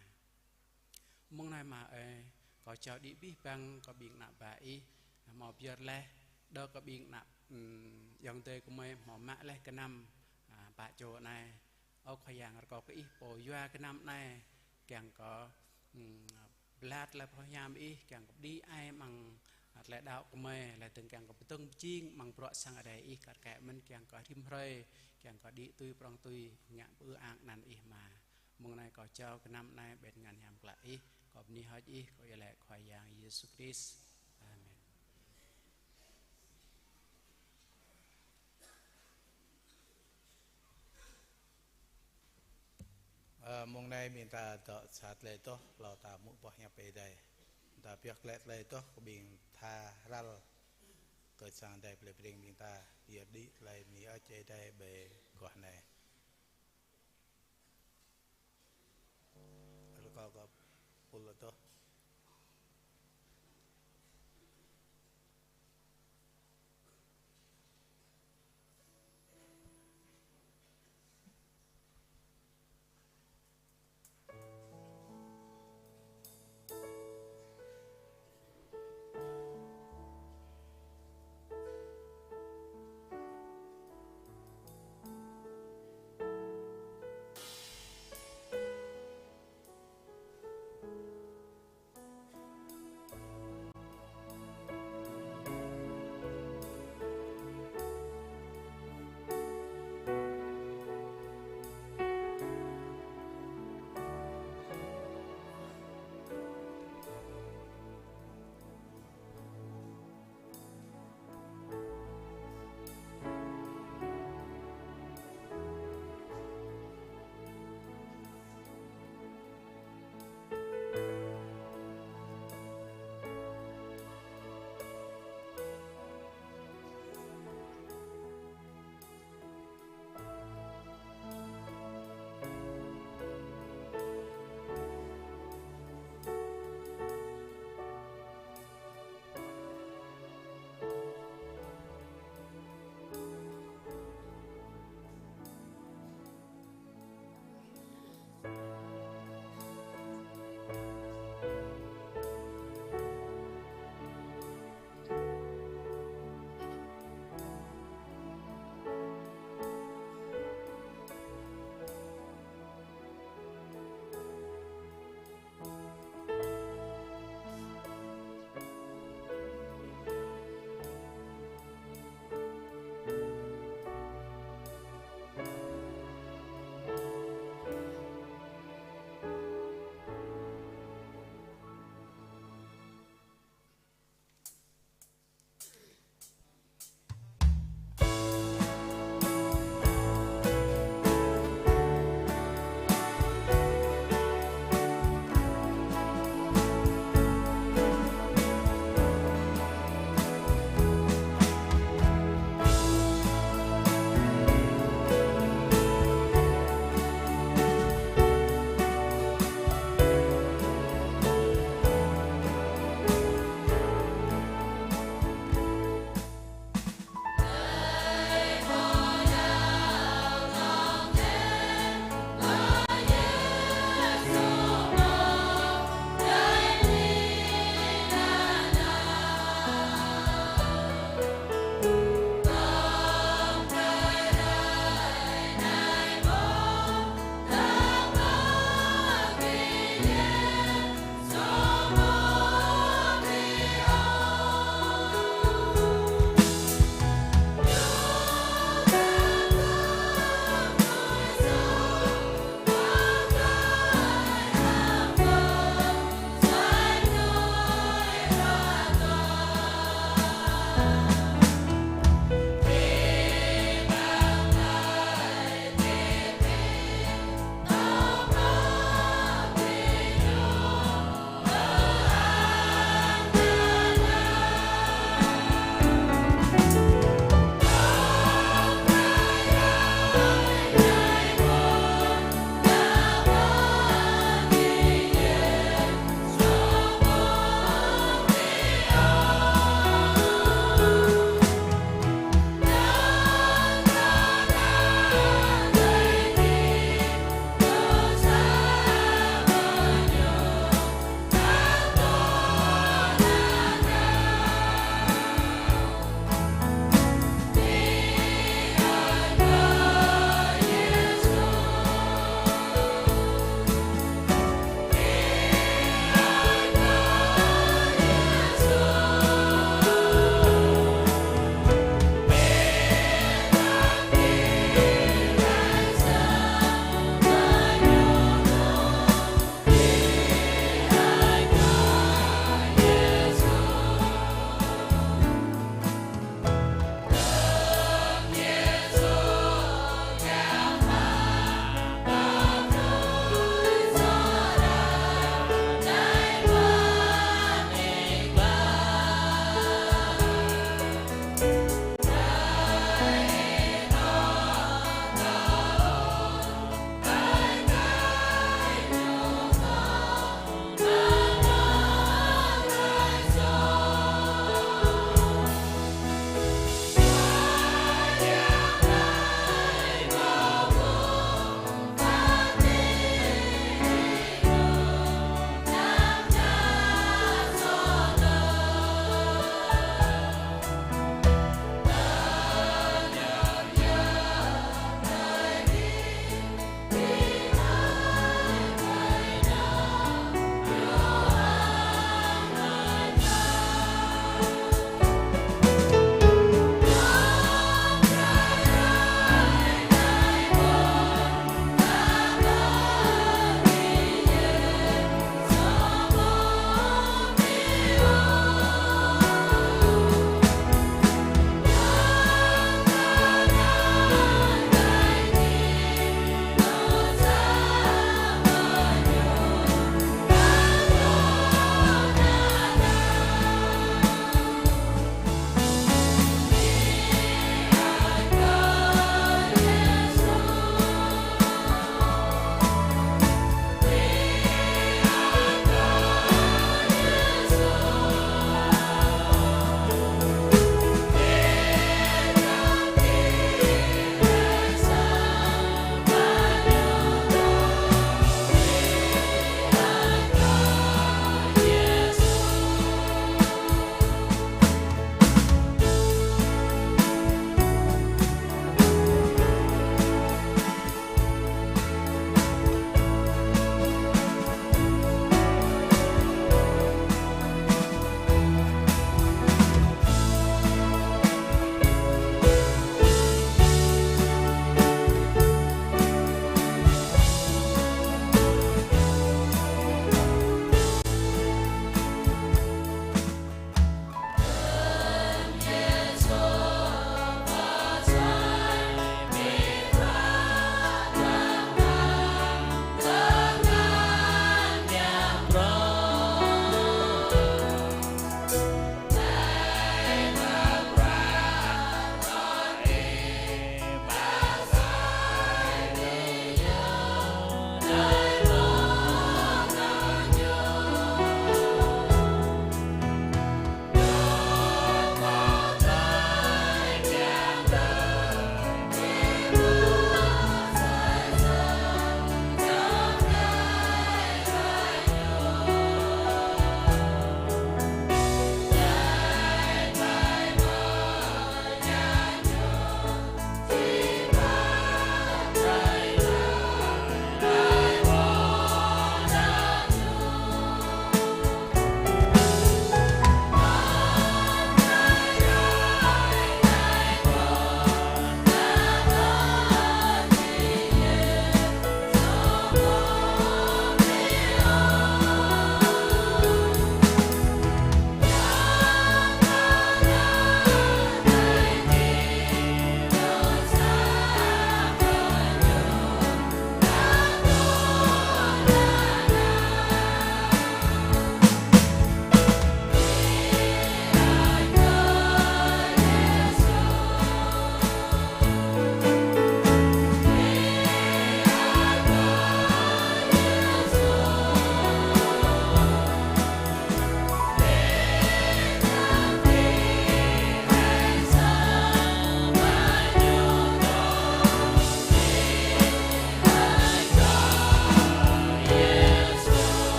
Mơ̆ng anai Ama ơi, kâo jao đĭ abih bang kơ ƀing ană bă Ih hmâo pơyơr laih, đơ kơ ƀing ană, ưm, ayŏng adơi gơmơi hmâo mă laih gơnam, a, pă čô anai. Ơ Khua Yang, rơkâo kơ Ih pô yua gơnam anai, kiăng kơ, ưm, blat laih pơhiăp Ih, kiăng kơ pơđĭ ai amăng, a, tơlơi đaŏ gơmơi, laih dơ̆ng kiăng kơ pơdơ̆ng pơjing amăng bruă sang Ơi Adai Ih kar kaĭ mơ̆n, kiăng kơ rĭm hrơi, kiăng kơ đĭ tui prŏng tui ngă pơư ang anăn Ih Ama. Mơ̆ng anai kâo jao gơnam anai ƀơi tơngan hiam klă Ih, kâo bơni hơơč Ih, kâo iâu laĭ Khua Yang Yêsu Krist. Amen. Ơ, mơ̆ng anai ƀing ta dŏ sa tơlơi adoh, hlâo ta hmư̆ boh hiăp Ơi Adai. Ta pioh glaĭ tơlơi adoh kơ ƀing tha ral kơ sang Ơi Adai plei Breng ƀing ta, yua đĭ tơlơi bơni hơơč Ơi Adai ƀơi guah anai. Rơkâo kơ pul adoh.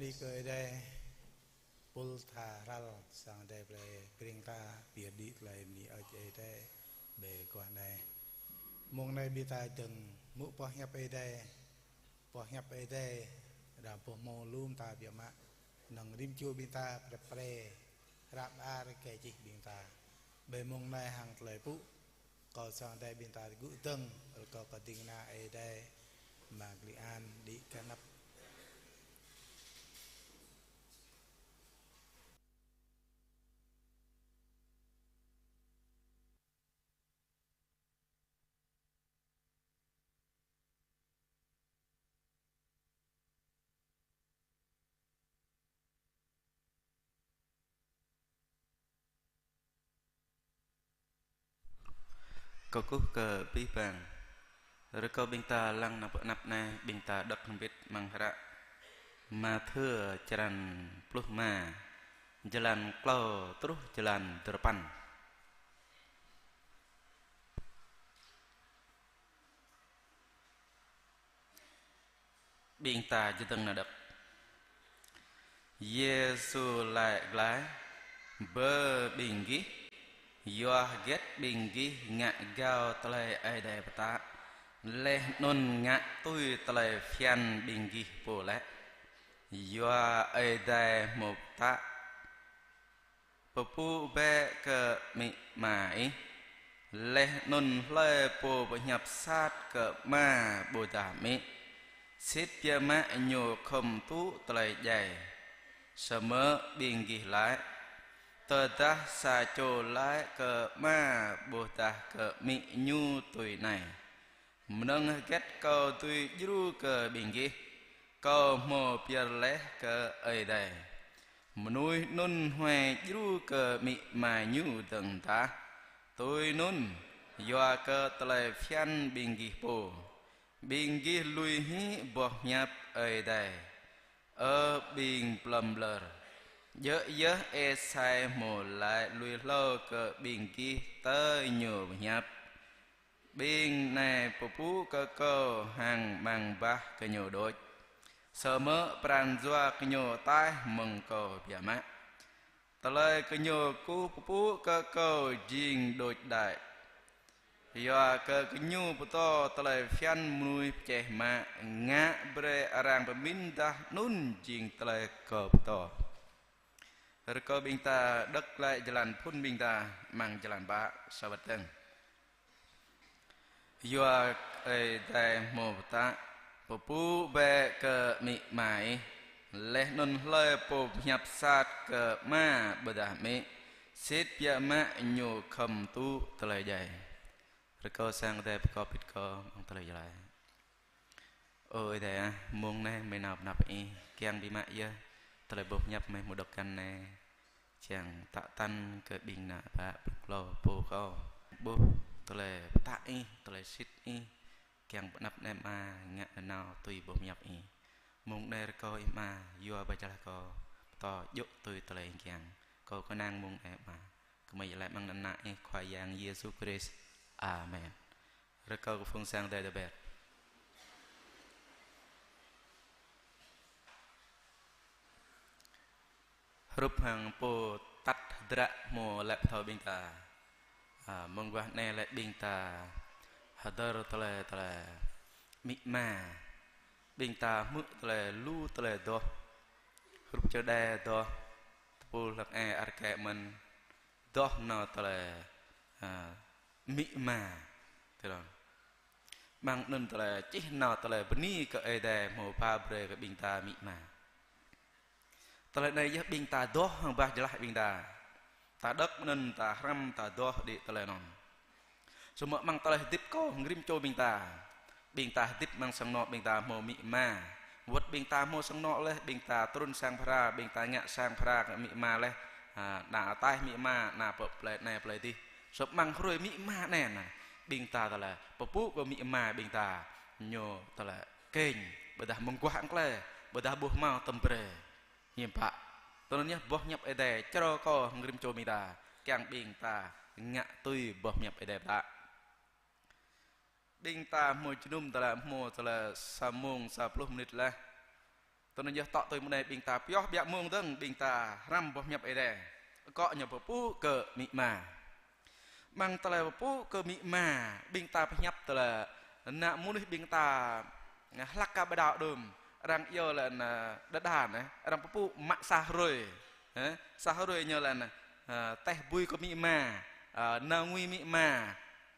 Kơ Ơi Adai, pul tha ral sang Ơi Adai plei pring ta, pia đĭ tơlơi bơni Ơi Adai, ƀơi guah anai. Mông anai ƀing ta dơ̆ng hmư̆ boh hiăp Ơi Adai, boh hiăp Ơi Adai, đa boh mơ̆ng lŏm ta biă mă, năng rĭm čô ƀing ta prep pre, hră mơar kơ čih ƀing ta. Ƀơi mông anai hăng tơlơi pŭ, kâo sang Ơi Adai ƀing ta tơgŭ dơ̆ng, rơkâo kơ ding kơna Ơi Adai, Ama Kli An, đĭ kơ anăp. Kơkuh kơ abih bang. Rơkâo ƀing ta lăng nao pơ anăp anai, ƀing ta đŏk hơbĭt amăng hră Mathiơ črăn pluh rơma, jơlan klâo truh jơlan duarơpăn. Ƀing ta čơdơ̆ng nao đŏk. Yêsu laĭ glaĭ: Bơ ƀing gih, yua hơget ƀing gih ngă gao tơlơi Ơi Adai pơtă, laih anŭn ngă tui tơlơi phiăn ƀing gih pô lĕ? Yua Ơi Adai hmâo pơtă: Pơpŭ bĕ kơ amĭ ama ih, laih anŭn hlơi pô pơhiăp sat kơ ama ƀôdah amĭ, sĭt biă mă ñu khŏm tŭ tơlơi djai. Samơ̆ ƀing gih laĭ: Tơdah sa čô laĭ kơ ama ƀôdah kơ amĭ ñu tui anai: Mơnơ̆ng hơget kâo dưi djru kơ ƀing gih, kâo hmâo pơyơr laih kơ Ơi Adai. Mơnuih anŭn huai djru kơ amĭ ama ñu dơ̆ng tah, tui anŭn yua kơ tơlơi phiăn ƀing gih pô. Ƀing gih lui hĭ boh hiăp Ơi Adai, ơ ƀing plơm ƀlơr. Djơ̆ yơh Êsai hmâo laĭ lui hlâo kơ ƀing gih tơl ñu pơhiăp: Ƀing anai pơpŭ kơ kâo hăng amăng bah kơ ñu đôč, samơ̆ pran jua kơ ñu ataih mơ̆ng kâo biă mă. Tơlơi kơ ñu kơkuh pơpŭ kơ kâo jing đôč đač, yua kơ kơ ñu pơtô tơlơi phiăn mơnuih pơčeh mă, ngă brơi arăng pơmĭn dah anŭn jing tơlơi kâo pơtô. Rơkâo ƀing ta đŏk glaĭ jơlan phŭn ƀing ta amăng jơlan pă, sa wơ̆t dơ̆ng. Yua Ơi Adai hmâo pơtă: Pơpŭ bĕ kơ amĭ ama ih, laih anŭn hlơi pô pơhiăp sat kơ ama ƀôdah amĭ, sĭt biă mă ñu khŏm tŭ tơlơi djai. Rơkâo sang Ơi Adai pơkŏp hơbĭt kâo amăng tơlơi jơlai. Ơ Ơi Adai ah, mông anai mơi nao pơ anăp Ih, kiăng biă mă yơh tơlơi boh hiăp mơi hmâo đŏk kăn anai, čang tă tăn kơ ƀing ană bă pluh klâo pô kâo. Ƀuh tơlơi pơtă Ih, tơlơi sĭt Ih, kiăng pơ anăp anai Ama ngă nanao tui boh hiăp Ih. Mông anai rơkâo Ih Ama, yua ba jơlah kâo pơtô djơ̆ tui tơlơi Ih kiăng. Kâo kơnang mông anai Ama. Kơmơi laĭ amăng anăn Ană Ih Khua Yang Yêsu Krist. Amen. Rơkâo kơ phung sang Ơi Adai đa ƀĕ. Hrup hăng pô tăt hơdră hmâo laĭ pơthâo ƀing ta. A, mơguah anai laĭ ƀing ta hơdơr tơlơi, tơlơi amĭ ama. Ƀing ta hmư̆ tơlơi lu tơlơi adoh. Hrup čơđai adoh, tơpul hlăk ai ar kaĭ mơ̆n, adoh nao tơlơi, a, amĭ ama. Tơlơi amăng anŭn tơlơi čih nao tơlơi bơni kơ Ơi Adai hmâo pha brơi kơ ƀing ta amĭ ama. Tơlơi anai yơh ƀing ta adoh hăng bah jơlah ƀing ta. Ta đŏk mơ̆n ta hrăm ta adoh đĭ tơlơi anŭn. Samơ̆ amăng tơlơi hơdip kâo hăng rĭm čô ƀing ta. Ƀing ta hơdip amăng sang anŏ ƀing ta hmâo amĭ ama. Wơ̆t ƀing ta hmâo sang anŏ laih, ƀing ta trŭn sang phara, ƀing ta ngă sang phara kơ amĭ ama laih. Ha, ană ataih amĭ ama, ană pơ plơi anai plơi adih. Samơ̆ amăng hrơi amĭ ama anai nă, ƀing ta tơlơi pơpŭ kơ amĭ ama ƀing ta. Ñu tơlơi keng, ƀôdah mơguah hăng klĕ, ƀôdah ƀuh hmâo tơm brơi. Hiư̆m pă. Tui anŭn yơh boh hiăp Ơi Adai črâo kơ hăng rĭm čô ƀing ta, kiăng ƀing ta ngă tui boh hiăp Ơi Adai pơtă. Ƀing ta hmâo jơnum tơlơi hmâo tơlơi sa mông sa pluh mơnit laih. Tui anŭn yơh tŏ tui mơ̆ng anai ƀing ta pioh biă mông dơ̆ng ƀing ta hrăm boh pơhiăp Ơi Adai. Akŏ ñu pơpŭ kơ amĭ ama. Amăng tơlơi pơpŭ kơ amĭ ama, ƀing ta pơhiăp tơlơi ană mơnuih ƀing ta hlăk kơ ƀơđao đưm, arăng iâu laĭ ană đơđa anai, arăng pơpŭ mă sa hrơi. Hă? Sa hrơi ñu laĭ ană, ơ, teh bui kơ amĭ ama, ơ, nao ngui amĭ ama,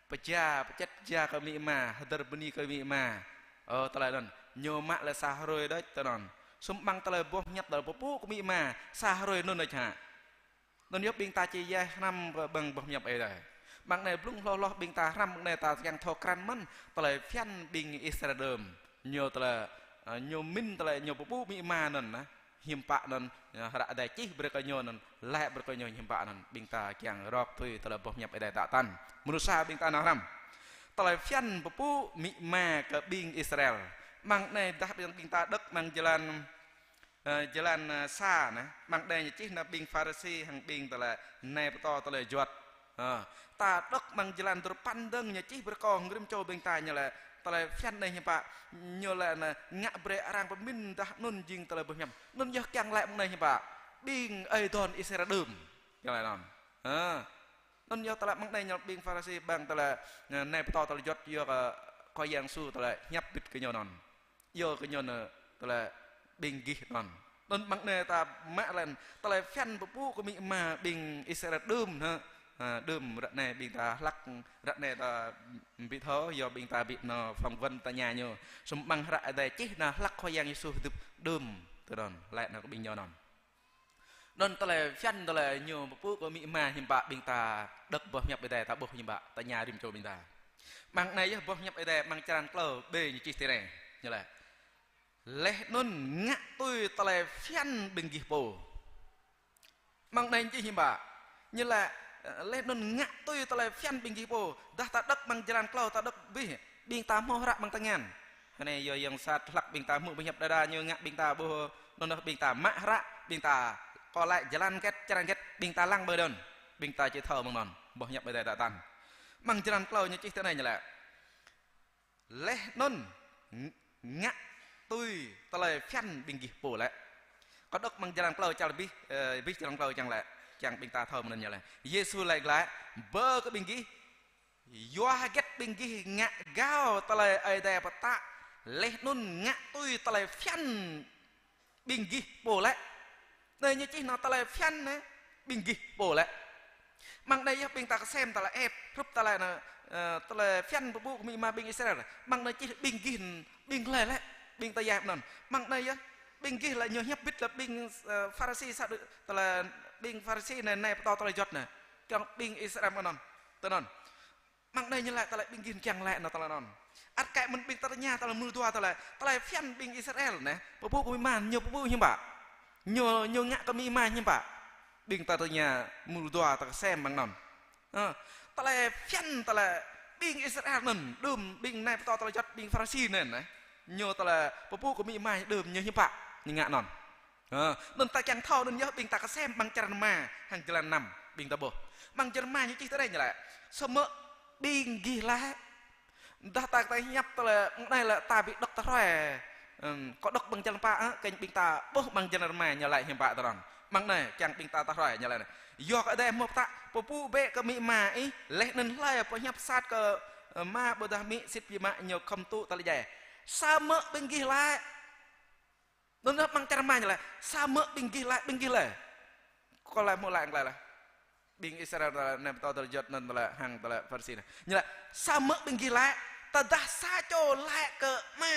pơja, pơčĕt pơja kơ amĭ ama, hơdơr bơni kơ amĭ ama. Ơ, tơlơi anŭn, ñu mă laĭ sa hrơi đôč tui anŭn. Samơ̆ amăng tơlơi boh pơhiăp tơlơi pơpŭ kơ amĭ ama, sa hrơi anŭn đôč hă. Anŭn yơh ƀing ta či djai hrăm kơ ƀăng boh pơhiăp Ơi Adai. Amăng anai blung hloh hloh ƀing ta hrăm, amăng anai ta kiăng thâo krăn mơ̆n tơlơi phiăn ƀing Israel đưm. Ñu tơlơi, ơ, ñu mĭn tơlơi ñu pơpŭ amĭ ama anŭn anai. Hiư̆m pă anŭn, ơ, hră Ơi Adai čih brơi kơ ñu anŭn, laĭ brơi kơ ñu hiư̆m pă anŭn. Ƀing ta kiăng rŏk tui tơlơi boh pơhiăp Ơi Adai tă tăn. Mơnuih sa ƀing ta nao hrăm. Tơlơi phiăn pơpŭ amĭ ama kơ ƀing Israel. Amăng anai dah ƀing, ƀing ta đŏk amăng jơlan Ơ, jơlan, ơ, sa anai, amăng anai ñu čih ană ƀing Pharisi hăng ƀing tơlơi, nai pơtô tơlơi juăt. Ơ, ta đŏk amăng jơlan duapăn dơ̆ng ñu čih brơi kơ rĭm čô ƀing ta ñu laĭ, tơlơi phiăn anai hiư̆m pă, ñu laĭ anai ngă brơi arăng pơmĭn dah anŭn jing tơlơi boh pơhiăp. Anŭn yơh kiăng laĭ amăng anai hiư̆m pă, ƀing ơi adon Israel đưm. Kiăng laĭ anŭn. Ơ, anŭn yơh tơlơi amăng anai ñu ƀing Pharisi ƀing tơlơi, ơ, nai pơtô tơlơi juăt yơh kơ, kơ Yang Yêsu tơlơi pơhiăp bĭt kơ ñu anŭn. Yua kơ ñu anai tơlơi ƀing gih anŭn. Anŭn amăng anai ta mă laĭ tơlơi phiăn pơpŭ kơ amĭ ama ƀing Israel đưm hă. Ha, đưm ră anai ƀing ta hlăk, ră anai ta ƀu thâo, yua ƀing ta ƀu nao phỏng vấn tơña ñu. Samơ̆ amăng hră Ơi Adai čih anai hlăk Khua Yang Yêsu hơdip đưm tui anŭn, laĭ anŭn kơ ƀing ñu anŭn. Anŭn tơlơi phiăn tơlơi ñu pơpŭ kơ amĭ ama hiư̆m pă ƀing ta đŏk boh pơhiăp Ơi Adai ta ƀuh hiư̆m pă tơña rĭm čô ƀing ta. Amăng anai yơh boh pơhiăp Ơi Adai amăng črăn klâo ƀơi ñu čih tui anai. Ñu laĭ. Laih anŭn ngă tui tơlơi phiăn ƀing gih pô. Amăng anai ñu čih hiư̆m pă. Ñu laĭ, laih anŭn ngă tui tơlơi phiăn ƀing gih pô. Dah ta đŏk amăng jơlan klâo ta đŏk abih. Ƀing ta hmâo hră amăng tơngan. Anai yua yang sat hlăk ƀing ta hmư̆ pơhiăp đơđa ñu ngă ƀing ta ƀuh, anŭn yơh ƀing ta mă hră, ƀing ta kơ laĭ jơlan hơget, črăn hơget, ƀing ta lăng ƀơi anŭn. Ƀing ta či thâo mơ̆ng anŭn, boh pơhiăp Ơi Adai tă tăn. Amăng jơlan klâo ñu čih tui anai ñu laĭ. Laih anŭn ng-, ngă tui tơlơi phiăn ƀing gih pô lĕ. Kâo đŏk amăng jơlan klâo čar abih, ơ, abih jơlan klâo čang lĕ, čang ƀing ta thâo mơ̆n ñu laĭ. Yêsu laĭ glaĭ, bơ kơ ƀing gih, yua hơget ƀing gih ngă gao tơlơi Ơi Adai pơtă, laih anŭn ngă tui tơlơi phiăn ƀing gih pô lĕ. Anai ñu čih anŭn tơlơi phiăn anai, ƀing gih pô lĕ. Amăng anai yơh ƀing ta kơsem tơlơi ĕp, hrup tơlơi anŭn, ơ, tơlơi phiăn pơpŭ kơ amĭ ama ƀing Israel. Amăng anai čih ƀing gih, ƀing hlơi lĕ, ƀing ta djai anŭn. Amăng anai yơh, ƀing gih lĕ ñu pơhiăp bĭt lĕ ƀing, ơ, Pharisi sa đu-, tơlơi ƀing Pharisi anai, nai pơtô tơlơi juăt anai. Kiăng ƀing Israel anŭn. Tui anŭn. Amăng anai ñu laĭ tơlơi ƀing gih kiăng laĭ anŭn tơlơi anŭn. Ăt kơ mơ̆n ƀing ta tơña tơlơi mơnuih dua tơlơi. Tơlơi phiăn ƀing Israel anai. Pơpŭ kơ amĭ ama ñu pơpŭ hiư̆m pă. Ñu, ñu ngă kơ amĭ ama hiư̆m pă. Ƀing ta tơña mơnuih dua ta kơsem amăng anŭn. Ơ, tơlơi phiăn tơlơi ƀing Israel anŭn. Đưm ƀing nai pơtô tơlơi juăt ƀing Pharisi anŭn anai. Ñu tơlơi pơpŭ kơ amĭ ama đưm ñu hiư̆m pă. Ñu ngă anŭn. Hă, anŭn ta kiăng thâo anŭn yơh ƀing ta kơsem amăng črăn rơma hăng jơlan năm ƀing ta ƀuh. Amăng črăn rơma ñu čih tui anai ñu laĭ. Samơ̆ ƀing gih laĭ. Dah ta kơtai hiăp tơlơi, anai lĕ ta ƀu đŏk tơhrơi. Ưm, kâo đŏk amăng jơlan pă, ơ, kơnh ƀing ta ƀuh amăng jơlan rơma ñu laĭ hiư̆m pă tơrŏng. Amăng anai kiăng ƀing ta tơhrơi ñu laĭ anai. Yua kơ Ơi Adai hmâo pơtă, pơpŭ bĕ kơ amĭ ama ih, laih anŭn hlơi pơhiăp sat kơ, ơ, ama ƀôdah amĭ sĭt biă mă ñu khŏm tŭ tơlơi djai. Samơ̆ ƀing gih laĭ. Anŭn yơh amăng črăn rơma ñu laĭ, samơ̆ ƀing gih laĭ, ƀing gih laĭ. Kâo laĭ hmâo laĭ glaĭ laih. Ƀing Israel tơlơi, nai pơtô tơlơi juăt anŭn tơlơi hăng tơlơi Pharisi anai. Ñu laĭ, samơ̆ ƀing gih laĭ, tơdah sa čô laĭ kơ ama,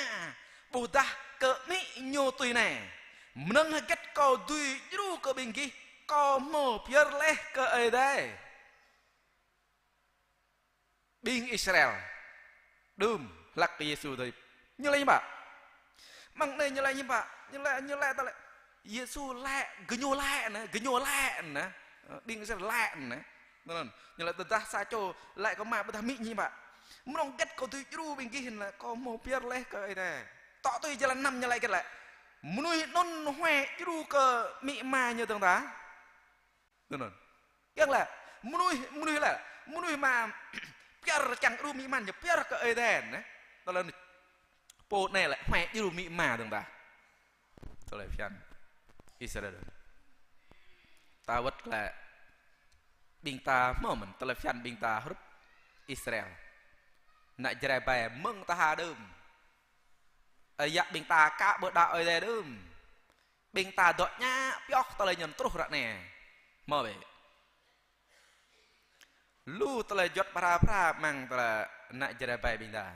ƀôdah kơ amĭ ñu tui anai. Mơnơ̆ng hơget kâo dưi djru kơ ƀing gih, kâo hmâo pơyơr laih kơ Ơi Adai. Ƀing Israel đưm hlăk kơ Yêsu tơlơi. Ñu laĭ hiư̆m pă? Amăng anai ñu laĭ hiư̆m pă? Ñu laĭ, ñu laĭ tơlơi. Yêsu laĭ, gơñu laĭ anai, gơñu laĭ anai. Ơ, ƀing Israel laĭ anai. Anŭn, ñu laĭ tơdah sa čô laĭ kơ ama ƀôdah amĭ ñu hiư̆m pă? Mơnơ̆ng hơget kâo dưi djru ƀing gih anŭn lĕ, kâo hmâo pơyơr laih kơ Ơi Adai. Tŏ tui jơlan năm ñu laĭ hơget lĕ. Mơnuih anŭn huai djru kơ amĭ ama ñu dơ̆ng tah. Anŭn. Kiăng lĕ, mơnuih, mơnuih lĕ, mơnuih mă pơyơr kiăng djru amĭ ama ñu pơyơr kơ Ơi Adai anai. Tơlơi anai. Pô anai lĕ huai djru amĭ ama dơ̆ng tah. tơlơi phiăn Israel. Ta wơ̆t glaĭ ƀing ta hmâo mơ̆n tơlơi phiăn ƀing ta hrup Israel. Ană Jrai ƀai mơ̆ng tơha đưm. Ơ, yă ƀing ta ka ƀu đaŏ Ơi Adai đưm. Ƀing ta dŏ ñă pioh tơlơi ñŭn truh ră anai. Hmâo bĕ. Lu tơlơi juăt phara phara amăng tơlơi ană Jrai ƀai ƀing ta.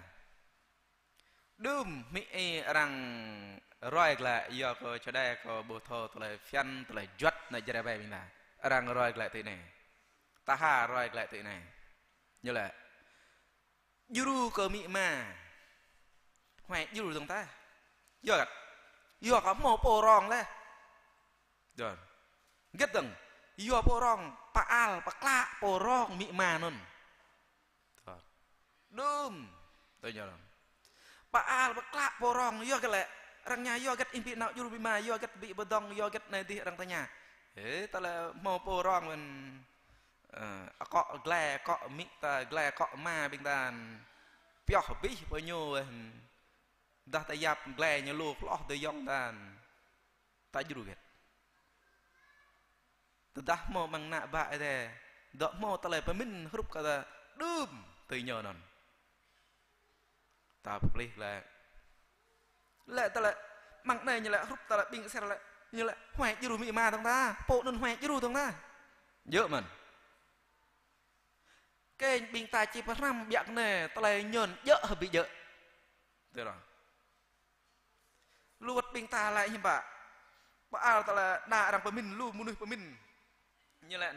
Đưm hmư̆ ih arăng ruai glaĭ, yua kơ čơđai kơ ƀu thâo tơlơi phiăn, tơlơi juăt ană Jrai ƀai ƀing ta. Arăng ruai glaĭ tui anai. Tơha ruai glaĭ tui anai. Ñu laĭ: Djru kơ amĭ ama. Huai djru dơ̆ng tah. Yua hơget? Yua kơ hmâo pô rong laih. Dơ̆ng. Hơget dơ̆ng? Yua pô rong, pơal pơklă pô rong amĭ ama anŭn. Dơ̆ng. Đưm. Tui anŭn. Pơal pơklă pô rong, yua hơget lĕ? Arăng tơña yua hơget ih ƀu nao djru amĭ ama, yua hơget ƀu pơdơ̆ng, yua hơget anai adih arăng tơña. Ê, tơlơi hmâo pô rong mơ̆n. Ơ, akŏ glai, akŏ amĭ ta, glai akŏ ama ƀing ta. Pioh abih pơ ñu wơ̆t. Dah ta yap glai ñu lu hloh dơyŏng ta. Ta djru hơget? Tơdah hmâo amăng ană bă Ơi Adai, dŏ hmâo tơlơi pơmĭn hrup kơ ta đưm tui ñu anŭn. Ta pơplih laĭ. Laĭ tơlơi, amăng anai ñu laĭ hrup tơlơi ƀing Israel laĭ, ñu laĭ huai djru amĭ ama dơ̆ng tah, pô anŭn huai djru dơ̆ng tah. Djơ̆ mơ̆n. Kơnh ƀing ta či pơhrăm biă kơ anai, tơlơi ñŭn djơ̆ hă ƀu djơ̆. Tui anŭn. Lu wơ̆t ƀing ta laĭ hiư̆m pă. Pơal tơlơi đa arăng pơmĭn, lu mơnuih pơmĭn. Ñu laĭ.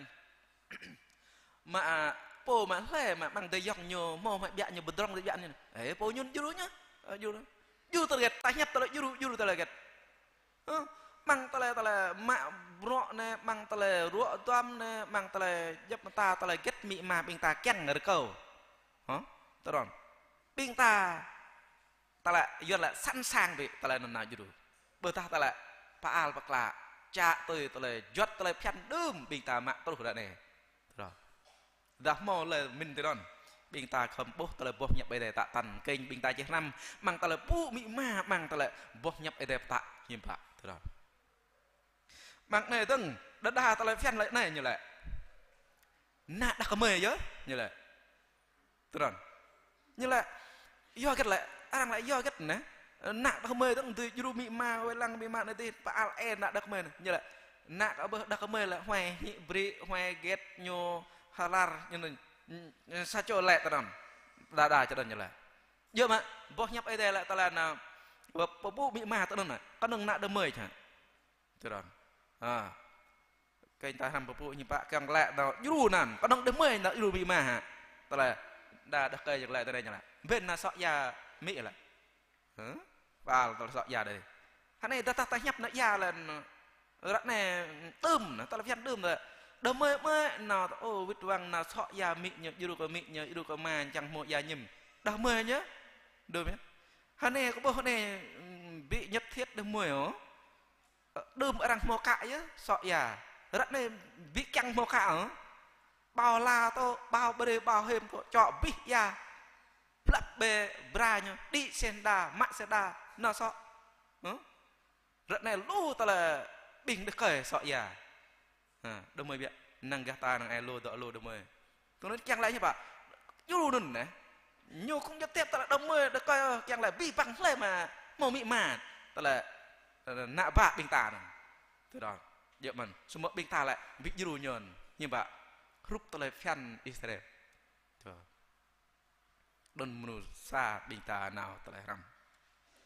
Mă, a, pô mă hlơi mă amăng dơyŏng ñu, hmâo mă biă ñu pơdrŏng dơbiă ñu. Ê, pô ñŭn djru ñu. Ơ, djru. Djru tơlơi hơget, ta hiăp tơlơi djru, djru tơlơi hơget. Hơ? Amăng tơlơi, tơlơi mă bruă anai, amăng tơlơi ruă duăm anai, amăng tơlơi djŏp mơta, tơlơi hơget amĭ ama ƀing ta kiăng rơkâo. Hă? Tui anŭn. Ƀing ta tơlơi Yuan laĭ sẵn sàng bĕ tơlơi anŭn nao djru. Ƀôdah tơlơi pơal pơklă, čă tui tơlơi juăt tơlơi phiăn đưm ƀing ta mă truh ră anai. Tơdah hmâo tơlơi mĭn tui anŭn, ƀing ta khŏm ƀuh tơlơi boh hiăp Ơi Adai tă tăn, kơnh ƀing ta či hrăm amăng tơlơi pơpŭ amĭ ama, amăng tơlơi boh hiăp Ơi Adai pơtă hiư̆m pă. Tơdah amăng anai dơ̆ng, đơđa tơlơi phiăn laĭ anai ñu laĭ. Ană đah kơmơi yơh, ñu laĭ. Tui anŭn. Ñu laĭ, yua hơget lĕ, arăng laĭ yua hơget anai. Ană đah kơmơi dơ̆ng dưi djru amĭ ama, wai lăng amĭ ama anai adih, pơal ê ană đah kơmơi anai. Ñu laĭ, ană kơ ƀuh đah kơmơi lĕ, huai hĭ brĭ, huai hơget ñu hơlar, ñu anai, sa čô laĭ tui anŭn. Đơđa čơđăn ñu laĭ. Djơ̆ mă, boh hiăp Ơi Adai laĭ tơlơi anŭn, pơpŭ amĭ ama tui anŭn anai. Kơnơ̆ng ană đah kơmơi čă. Tui anŭn. Ha. Kơnh ta hrăm pơpŭ hiư̆m pă kiăng glaĭ nao djru anŭn. Kơnơ̆ng đah kơmơi nao djru amĭ ama hă. Tơlơi đa đah kơmơi glaĭ tơlơi ñu laĭ. Ƀing nao sŏ ia amĭ laĭ. Hă? Pơal tơlơi sŏ ia đơi. Hơnai dah ta hiăp nao ia laĭ. Ră anai đưm nao, tơlơi phiăn đưm laĭ. Đah kơmơi mơi nao, ô, wĭt wăng nao sŏ ia amĭ ñu, djru kơ amĭ ñu, djru kơ ama, čang hmâo ia mơñum. Đah kơmơi ñu. Đưm yơh. Hơnai kơ ƀuh anai, ƀu nhất thiết đah kơmơi ôh. Đưm arăng hmâo kă yơh, sŏ ia. Ră anai ƀu kiăng hmâo kă ôh. Ƀâo la tŏ, ƀâo brơi, ƀâo hêm tŏ, čŏ abih ia. Blăp bĕ bra ñu, đĭ sen đa, mă sen đa, nao sŏ. Hă? Ră anai lu tơlơi ƀing đah kơmơi sŏ ia. Ha, đah kơmơi biă, năng gah ta năng ai lu dŏ lu đah kơmơi. Tui anŭn kiăng laĭ hiư̆m pă. Djru anŭn anai. Ñu không nhất thiết tơlơi đah kơmơi, đah kơmơi, ơ, kiăng laĭ abih bang hlơi mă hmâo amĭ ama. Tơlơi, ơ, ană bă ƀing ta anŭn. Tui anŭn. Djơ̆ mơ̆n. Samơ̆ ƀing ta lĕ ƀu djru ñu anŭn. Hiư̆m pă. Hrup tơlơi phiăn Israel. Tui. Anŭn mrô sa ƀing ta nao tơlơi hrăm.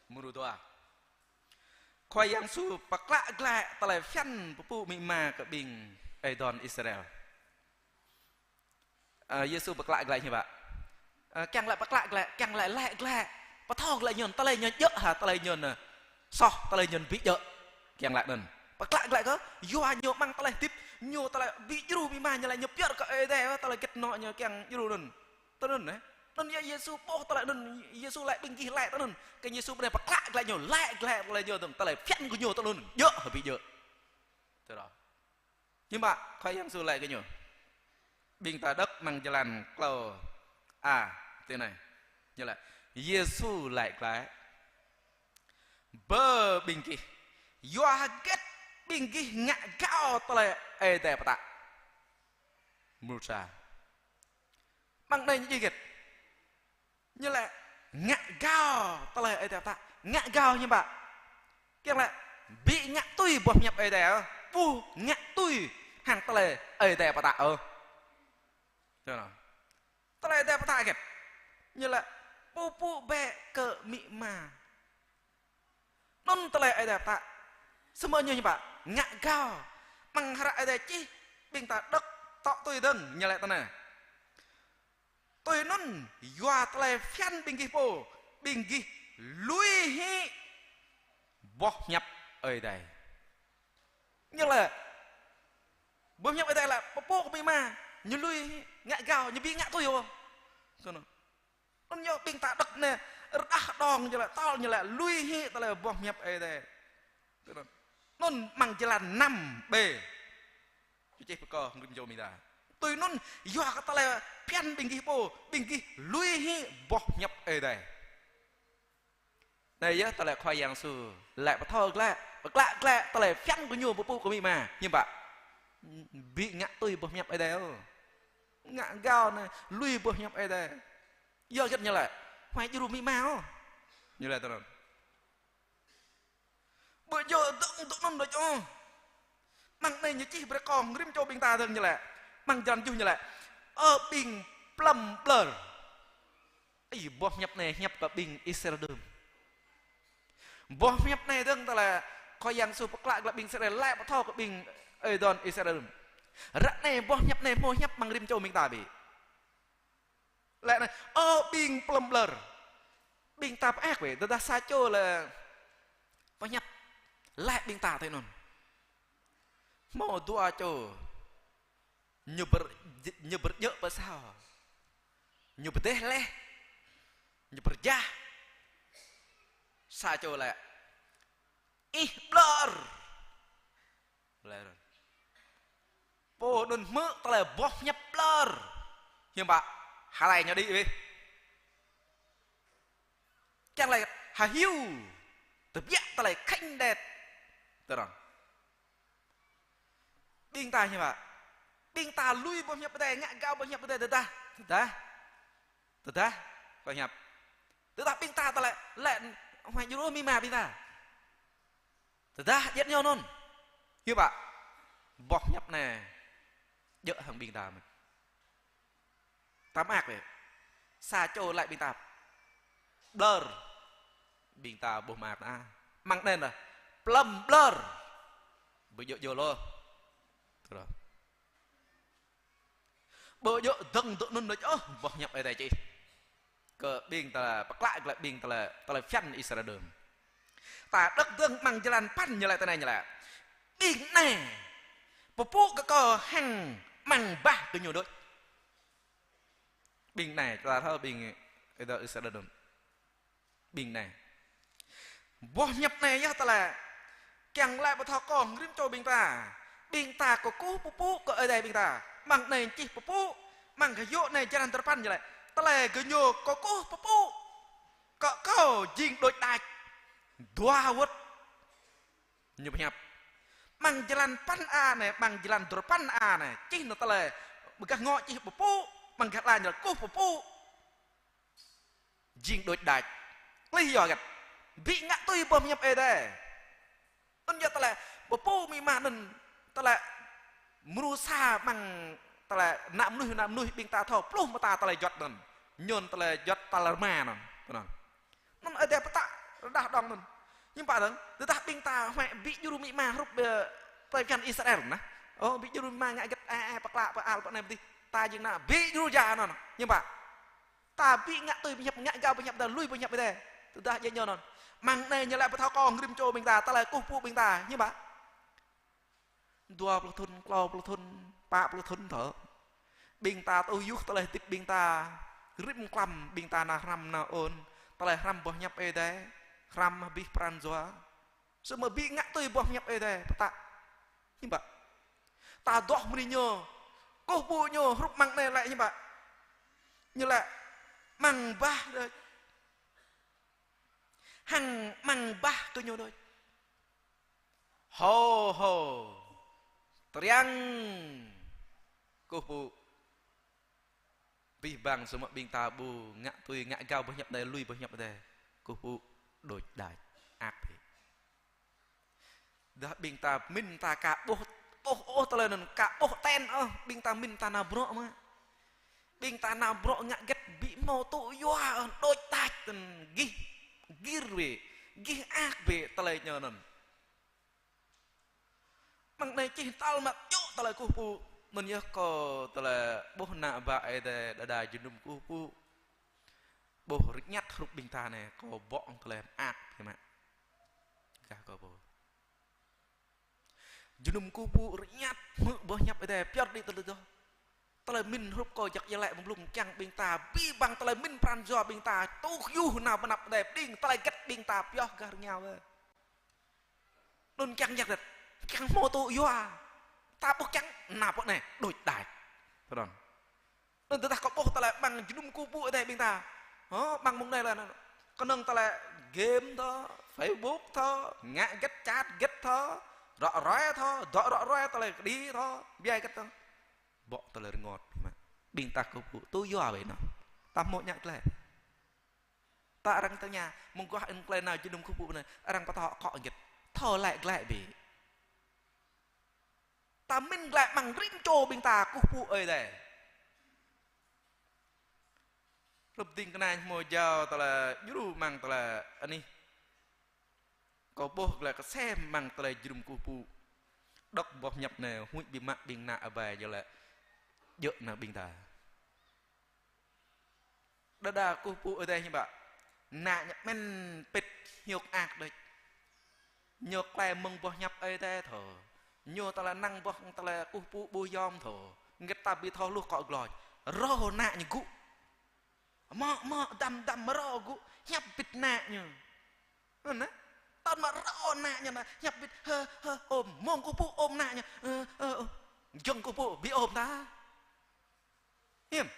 Mrô dua. Khua Yang Yêsu pơklă glaĭ tơlơi phiăn pơpŭ amĭ ama kơ ƀing adon Israel. Ơ, Yêsu pơklă glaĭ hiư̆m pă. Ơ, kiăng laĭ pơklă glaĭ, kiăng laĭ laĭ glaĭ. Pơthâo glaĭ ñu, tơlơi ñu djơ̆ hă, tơlơi ñu, ơ, soh, tơlơi ñu ƀu djơ̆. Kiăng laĭ anŭn. Pơklă glaĭ kơ, yua ñu amăng tơlơi hơdip, ñu tơlơi ƀu djru amĭ ama ñu laĭ ñu pơyơr kơ Ơi Adai, tơlơi hơget anŏ ñu kiăng djru anŭn. Tui anŭn, ơ. Anŭn yơh Yêsu ƀuh tơlơi anŭn, Yêsu laĭ ƀing gih laĭ tui anŭn. Kơnh Yêsu pơnai pơklă glaĭ ñu, laĭ glaĭ tơlơi ñu dơ̆ng, tơlơi phiăn kơ ñu tui anŭn, djơ̆ hă ƀu djơ̆. Tui anŭn. Hiư̆m pă, Khua Yang Yêsu laĭ kơ ñu. Ƀing ta đŏk amăng jơlan klâo a, tui anai. Ñu laĭ, Yêsu laĭ glaĭ. Bơ ƀing gih, Yua hơget ƀing gih ngă gao tơlơi Ơi Adai pơtă. Mrô sa. Mơ̆ng anai ñu čih hơget? Ñu laĭ ngă gao tơlơi Ơi Adai pơtă. Ngă gao hiư̆m pă? Kiăng laĭ ƀu ngă tui boh hiăp Ơi Adai ôh, ƀu ngă tui hăng tơlơi Ơi Adai pơtă ôh. Tơlơi Ơi Adai pơtă hơget? Ñu laĭ pơpŭ bĕ kơ amĭ ama. Anŭn tơlơi Ơi Adai pơtă. Samơ̆ ñu hiư̆m pă? Ngă gao. Amăng hră Ơi Adai čih, ƀing ta đŏk tŏ tui dơ̆ng, ñu laĭ tui anai. Tui anŭn, yua tơlơi phiăn ƀing gih pô, ƀing gih lui hĭ boh hiăp Ơi Adai. Ñu laĭ, boh hiăp Ơi Adai laĭ pơpŭ kơ amĭ ama, ñu lui hĭ, ngă gao, ñu ƀu ngă tui ôh. Anŭn. Anŭn yơh ƀing ta đŏk anai, rơđah đong ñu laĭ, tơl ñu laĭ, lui hĭ tơlơi boh hiăp Ơi Adai. Anŭn amăng jơlan năm B. Čih pơkŏ rĭm čô ƀing ta. Tui anŭn, yua kơ tơlơi phiăn ƀing gih pô, ƀing gih lui hĭ boh hiăp Ơi Adai. Anai yơh tơlơi Khua Yang Yêsu laĭ pơthâo glaĭ, pơklă glaĭ tơlơi phiăn kơ ñu pơpŭ kơ amĭ ama. Hiư̆m pă? Ƀu ngă tui boh hiăp Ơi Adai ôh. Ngă gao anai, lui boh hiăp Ơi Adai. Yua hơget ñu laĭ? Huai djru amĭ ama ôh. Ñu laĭ tui anŭn. Ƀu djơ̆ dơ̆ng tui anŭn đôč ôh. Amăng anai ñu čih brơi kơ rĭm čô ƀing ta dơ̆ng ñu laĭ. Amăng jơlan tơjuh ñu laĭ: Ơ ƀing plŏm ƀlŏr. Ih, boh hiăp anai hiăp kơ ƀing Israel đưm. Boh hiăp anai dơ̆ng tơlơi Khua Yang Yêsu pơklă glaĭ ƀing Israel, laĭ pơthâo kơ ƀing ơi adon Israel đưm. Ră anai boh hiăp anai hmâo hiăp amăng rĭm čô ƀing ta ƀĭ. Laĭ anai, ơ ƀing plŏm ƀlŏr. Ƀing ta pơak wĕ, tơdah sa čô laĭ pơhiăp, laĭ ƀing ta tui anŭn. Hmâo dua čô, ñu pơr-, ñu pơrơjơ̆ pơ asâo, ñu pơdeh laih, ñu pơrơjah. Sa čô laĭ: Ih ƀlŏr. Ƀlŏr. Pô anŭn hmư̆ tơlơi boh hiăp ƀlŏr. Hiư̆m pă? Hlơi ñu đĭ wĕ. Kiăng laĭ hơhiu, tơbiă tơlơi khăñ đet. Tơrŏng. Ƀing ta hiư̆m pă? Ƀing ta lui boh hiăp Ơi Adai, ngă gao boh hiăp Ơi Adai tơdah, tơdah, tơdah boh hiăp. Tơdah ƀing ta tơlơi, laĭ huai djru amĭ ama ƀing ta. Tơdah djơ̆ ñu anŭn. Hiư̆m pă? Boh hiăp anai djơ̆ hăng ƀing ta mơ̆n. Ta mơak wĕ. Sa čô laĭ ƀing ta ƀlŏr. Ƀing ta ƀu mơak ôh. Amăng anai nă, plŏm ƀlŏr. Ƀu djơ̆ djơ̆ ôh. Tơdah. Ƀu djơ̆ dơ̆ng tui anŭn đôč ôh, boh hiăp Ơi Adai čih. Kơ ƀing ta pơklă glaĭ ƀing ta laĭ, ta laĭ phiăn Israel đưm. Ta đŏk dơ̆ng amăng jơlan păn ñu laĭ tui anai ñu laĭ: Ƀing anai pơpŭ kơ kâo hăng amăng bah gơñu đôč. Ƀing anai, ta thâo ƀing ơi adon Israel đưm. Ƀing anai. Boh hiăp anai yơh tơlơi kiăng laĭ pơthâo kơ rĭm čô ƀing ta. Ƀing ta kơkuh pơpŭ kơ Ơi Adai ƀing ta. Amăng anai čih pơpŭ, amăng kơyŭ anai jơlan duapăn ñu laĭ. Tơlơi gơñu kơkuh pơpŭ kơ kâo jing đôč đač. Dua wơ̆t ñu pơhiăp. Amăng jơlan păn a anai, amăng jơlan duapăn a anai, čih nă tơlơi, ƀơi gah ngŏ čih pơpŭ, amăng gah ala ñu laĭ kơkuh pơpŭ. Jing đôč đač. Klih yua hơget? Ƀu ngă tui boh hiăp Ơi Adai. Anŭn yơh tơlơi pơpŭ amĭ ama anŭn tơlơi mrô sa amăng tơlơi ană mơnuih, ană mơnuih ƀing ta thâo pluh mơta tơlơi juăt anŭn. Ñu tơlơi juăt tal rơma anŭn. Anŭn. Anŭn Ơi Adai pơtă rơđah đŏng anŭn. Hiư̆m pă dơ̆ng, tơdah ƀing ta huai ƀu djru amĭ ama hrup ƀơi, ƀơi phiăn Israel nă. Ơ, ƀu djru amĭ ama ngă hơget ơ, ơ, pơklă, pơal, pơ anai pơ adih. Ta jing ană ƀu djru ja anŭn. Hiư̆m pă? Ta ƀu ngă tui boh hiăp, ngă gao boh hiăp Ơi Adai, lui boh hiăp Ơi Adai. Tơdah djơ̆ ñu anŭn. Amăng anai ñu laĭ pơthâo kơ rĭm čô ƀing ta, tơlơi kơkuh pơpŭ ƀing ta, hiư̆m pă? Dua pluh thŭn, klâo pluh thŭn, pă pluh thŭn thâo. Ƀing ta tŭ yua tơlơi hơdip ƀing ta, rĭm klăm ƀing ta nao hrăm nao ôn, tơlơi hrăm boh hiăp Ơi Adai, hrăm abih pran jua. Samơ̆ ƀu ngă tui boh hiăp Ơi Adai pơtă. Hiư̆m pă? Ta dŏ mơ̆ng anai ñu, kơkuh pơpŭ ñu hrup amăng anai laĭ hiư̆m pă? Ñu laĭ amăng bah đôč. Hăng amăng bah gơñu đôč. Hô hô. Triăng. Kơkuh pơpŭ. Abih bang samơ̆ ƀing ta ƀu ngă tui, ngă gao boh hiăp Adai, lui boh hiăp Adai. Kơkuh pơpŭ. Đôč đač. Ăt bĕ. Dah ƀing ta mĭn ta ka ƀuh, ƀuh ôh tơlơi anŭn, ka ƀuh ten ôh, ƀing ta mĭn ta nao bruă mơ̆. Ƀing ta nao bruă ngă hơget ƀu hmâo tŭ yua ôh, đôč đač tơ̆n, gih gir bĕ, gih ăt bĕ tơlơi ñu anŭn. Mơ̆ng anai čih tal mă yua tơlơi kơkuh pơpŭ, anŭn yơh kâo tơlơi ƀuh ană bă Ơi Adai đơđa jơnum kơkuh pơpŭ. Ƀuh rơñăt hrup ƀing ta anai, kâo ƀuh tơlơi ăt bĕ mă. Gah kâo ƀuh. Jơnum kơkuh pơpŭ rơñăt hmư̆ boh hiăp Ơi Adai, pioh đĭ tơlơi adoh. Tơlơi mĭn hrup kâo jak iâu laĭ mơ̆ng blung kiăng ƀing ta, abih bang tơlơi mĭn pran jua ƀing ta, tuh yua nao pơ anăp Ơi Adai, pơđing tơlơi hơget ƀing ta pioh gah rơngiao. Anŭn kiăng jak đet, kiăng hmâo tŭ yua. Ta ƀuh kiăng nao pơ anai, đôč đač. Pơđon. Anŭn tơdah kâo ƀuh tơlơi amăng jơnum kơkuh pơpŭ Ơi Adai ƀing ta. Hơ, amăng mông anai lĕ, kơnơ̆ng tơlơi game thâo, Facebook thâo, ngă hơget chat hơget thâo, rŏ ruai thâo, dŏ rŏ ruai tơlơi kơđi thâo, biă hơget thâo. Ƀuh tơlơi rơngot mă. Ƀing ta kơkuh pơpŭ, tŭ yua bĕ anŭn. Ta hmâo ngă glaĭ. Ta arăng tơña, mơguah ih tơlơi nao jơnum kơkuh pơpŭ anai, arăng pơtô akŏ hơget. Thâo laĭ glaĭ bĕ. Ta mĭn glaĭ amăng rĭm čô ƀing ta kơkuh pơpŭ Ơi Adai. Hrup ding kơna hmâo jao tơlơi djru amăng tơlơi anih. Kâo ƀuh glaĭ kơsem amăng tơlơi jơnum kơkuh pơpŭ. Đŏk boh hiăp anai, huĭ biă mă ƀing ană ƀai jơlĕ. Djơ̆ nao ƀing ta. Đơđa kơkuh pơpŭ Ơi Adai hiư̆m pă. Ană ñu mĭn pĭt hiôk ăt đôč. Ñu klaih mơ̆ng boh hiăp Ơi Adai thâo. Ñu tơlơi năng boh tơlơi kơkuh pơpŭ ƀu yom thâo. Hơget ta ƀu thâo hluh akŏ gloč. Rô ană ñu gŭ. Mă, mă, dăm, dăm rô gŭ. Hiăp bĭt ană ñu. Anŭn. Tơl mă rô ană ñu anŭn. Hiăp bĭt. Hơ, hơ, ôm. Mơ̆ng kơkuh pơpŭ ôm ană ñu. Hơ, hơ, ôm. Jơ̆ng kơkuh pơpŭ ƀu ôm ta. Hiư̆m.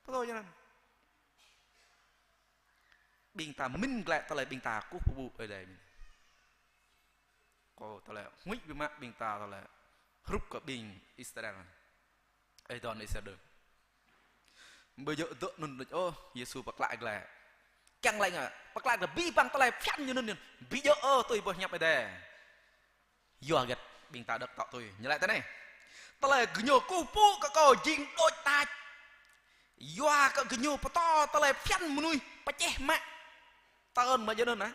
Pơtô jơnăn. Ƀing ta mĭn glaĭ tơlơi ƀing ta kơkuh pơpŭ Ơi Adai mĭn. Kâo tơlơi huĭ biă mă ƀing ta tơlơi hrup kơ ƀing Israel. Ơi adon Israel. Ƀu djơ̆ dŏ anŭn đôč ôh, Yêsu pơklă glaĭ. Kiăng laĭ ngă, pơklă glaĭ abih bang tơlơi phiăn ñu anŭn, ƀu djơ̆ ôh tui boh hiăp Ơi Adai. Yua hơget ƀing ta đŏk tŏ tui. Ñu laĭ tui anai. Tơlơi gơñu kơkuh pơpŭ kơ kâo jing đôč đač. Yua kơ gơñu pơtô tơlơi phiăn mơnuih pơčeh mă. Tơl mă jơnăn anai.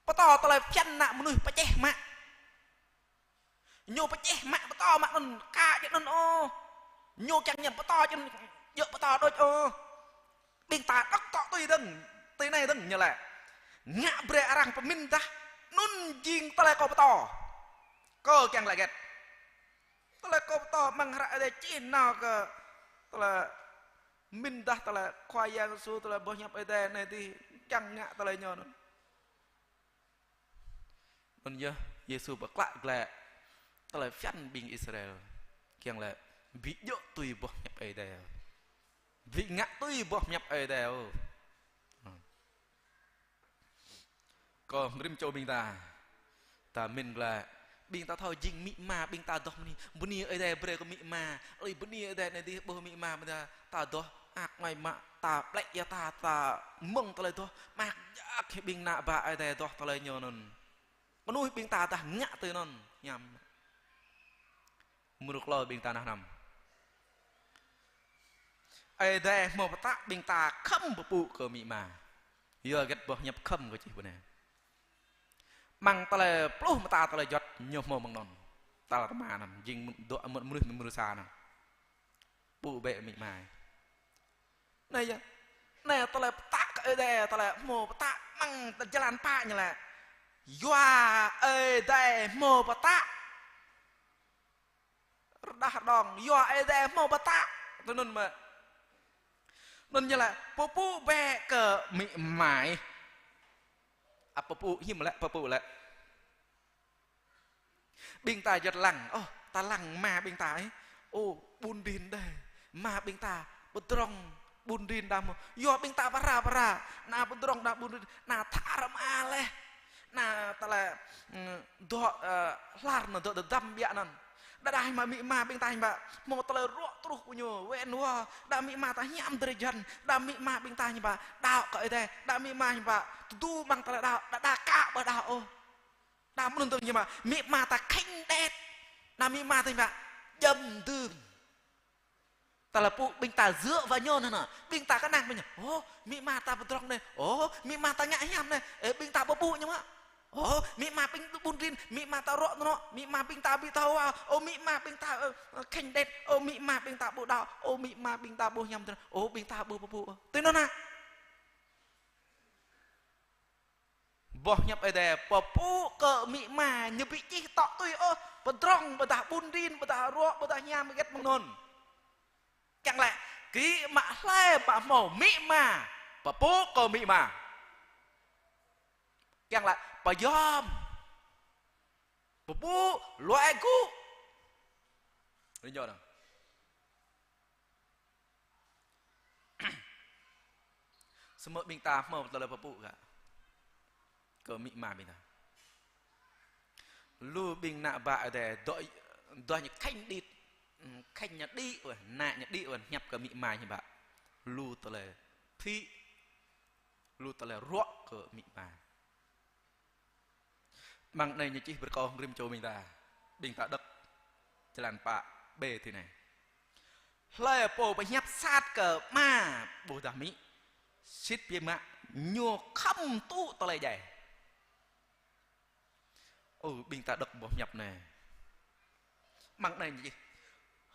Pơtô tơlơi phiăn ană mơnuih pơčeh mă. Ñu pơčeh mă pơtô mă anŭn ka jơnăn ôh. Ñu kiăng ñen pơtô jơnăn, djơ̆ pơtô đôč ôh. Ƀing ta đŏk tŏ tui dơ̆ng, tui anai dơ̆ng ñu laĭ. Ngă brơi arăng pơmĭn dah, anŭn jing tơlơi kâo pơtô. Kâo kiăng laĭ hơget. Tơlơi kâo pơtô amăng hră Ơi Adai čih nao kơ tơlơi mĭn dah tơlơi Khua Yang Yêsu tơlơi boh hiăp Ơi Adai anai dih kiăng ngă tơlơi ñu anŭn. Anŭn yơh Yêsu pơklă glaĭ tơlơi phiăn ƀing Israel. Kiăng laĭ ƀu djơ̆ tui boh hiăp Ơi Adai. Ƀu ngă tui boh hiăp Ơi Adai ôh. Kơ rĭm čô ƀing ta. Ta mĭn glaĭ. Ƀing ta thâo jing amĭ ama, ƀing ta adoh bơni. Bơni Ơi Adai brơi kơ amĭ ama. Ơi bơni Ơi Adai anai dih ƀuh amĭ ama ƀing ta. Ta adoh, ăt ngui mă, ta plĕ ia ta, ta mơ̆ng tơlơi adoh. Mă jak ƀing ană bă Ơi Adai adoh tơlơi ñu anŭn. Mơnuih ƀing ta dah ngă tui anŭn. Hiam. Mrô klâo ƀing ta nao hrăm. Ơi Adai hmâo pơtă ƀing ta khŏm pơpŭ kơ amĭ ama. Yua hơget boh hiăp khŏm kơ čih pơ anai. Amăng tơlơi pluh mơta tơlơi juăt ñu hmâo mơ̆ng anŭn. Tal tơma anŭn, jing mơ̆n dŏ mơ̆n mơnuih mơnuih sa anŭn. Pơpŭ bĕ amĭ ama. Anai yơh. Anai tơlơi pơtă kơ Ơi Adai, tơlơi hmâo pơtă amăng jơlan pă ñu laĭ. Yua Ơi Adai hmâo pơtă. Rơđah rơđông, yua Ơi Adai hmâo pơtă. Tui anŭn mơ̆. Anŭn ñu laĭ, pơpŭ bĕ kơ amĭ ama. Ăp pơpŭ, hiư̆m lĕ, pơpŭ lĕ. Ƀing ta juăt lăng, ôh, ta lăng ama ƀing ta, ơ. Ô, ƀun rin đơi. Ama ƀing ta, pơdrŏng, ƀun rin đam. Yua ƀing ta pơra pơra. Ană pơdrŏng đa ƀun rin, ană tha rơma laih. Anai tơlơi, ưm, dŏ, ơ, hlăr anŭn dŏ dơdăm biă anŭn. Đơđa hiư̆m pă amĭ ama ƀing ta hiư̆m pă. Hmâo tơlơi ruă truh kơ ñu, wĕn wơ̆. Đa amĭ ama ta hiam drơi jăn. Đa amĭ ama ƀing ta hiư̆m pă. Đaŏ kơ Ơi Adai. Đa amĭ ama hiư̆m pă. Tơdu amăng tơlơi đaŏ. Đa, đa ka ƀu đaŏ ôh. Đa mơnŭn dơ̆ng hiư̆m pă. Amĭ ama ta khĕnh đet. Đa amĭ ama ta hiư̆m pă. Djơ̆m dưm. Tơlơi pơpŭ ƀing ta djơ̆ wa ñu anŭn. Ƀing ta kơnang ƀing ñu. Ôh, amĭ ama ta pơdrŏng anai. Ôh, amĭ ama ta ngă hiam anai. Ơ, ƀing ta pơpŭ ñu mơ̆. Ôh, amĭ ama ƀing ƀun rin, amĭ ama ta ruă anŭn, amĭ ama ƀing ta ƀu thâo wa. Ôh, amĭ ama ƀing ta, ơ, ơ, khĕnh đet. Ôh, amĭ ama ƀing ta ƀu đaŏ. Ôh, amĭ ama ƀing ta ƀu hiam anŭn. Ôh, ƀing ta ƀu pơpŭ. Tui anŭn hă. Boh hiăp Ơi Adai pơpŭ kơ amĭ ama, ñu ƀu čih tŏ tui ôh, pơdrŏng ƀôdah ƀun rin, ƀôdah ruă, ƀôdah hiam hơget mơ̆ng anŭn. Kiăng laĭ, gĭ mă hlơi mă hmâo amĭ ama, pơpŭ kơ amĭ ama. Kiăng laĭ, pơyom. Pơpŭ, luai gŭ. Rơngiao dơ̆ng. Samơ̆ ƀing ta hmâo tơlơi pơpŭ gah kơ amĭ ama ƀing ta. Lu ƀing ană bă Ơi Adai dŏ, dŏ ñu khĕnh đĭ, khĕnh ñu đĭ wơ̆t, ană ñu đĭ wơ̆t, hiăp kơ amĭ ama ñu ƀă. Lu tơlơi phĭ, lu tơlơi ruă kơ amĭ ama. Amăng anai ñu čih brơi kơ rĭm čô ƀing ta. Ƀing ta đŏk črăn pă B tui anai. Hlơi pô pơhiăp sat kơ ama ƀôdah amĭ, sĭt biă mă ñu khŏm tŭ tơlơi djai. Ơ, ƀing ta đŏk boh hiăp anai. Amăng anai ñu čih.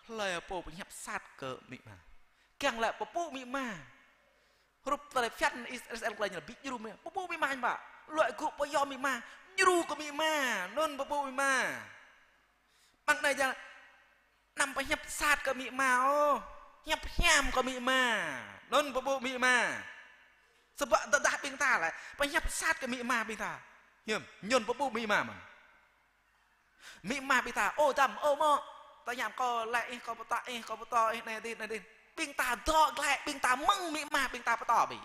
Hlơi pô pơhiăp sat kơ amĭ ama. Kiăng laĭ pơpŭ amĭ ama. Hrup tơlơi phiăn Israel tơlơi ñu laĭ ƀu djru amĭ ama. Pơpŭ amĭ ama hiư̆m pă. Luai gŭ pơyom amĭ ama. Djru kơ amĭ ama. Anŭn pơpŭ amĭ ama. Amăng anai jal anăm pơhiăp sat kơ amĭ ama ôh. Hiăp hiam kơ amĭ ama. Anŭn pơpŭ amĭ ama. Samơ̆ tơdah ƀing ta laĭ pơhiăp sat kơ amĭ ama ƀing ta. Hiư̆m, ñu pơpŭ amĭ ama mơ̆n. Amĭ ama ƀing ta, ơ dăm, ơ mơ̆, tơña kâo laĭ ih, kâo pơtă ih, kâo pơtô ih, anai adih, anai adih. Ƀing ta dŏ glaĭ, ƀing ta mơ̆ng amĭ ama ƀing ta pơtô ƀĭ.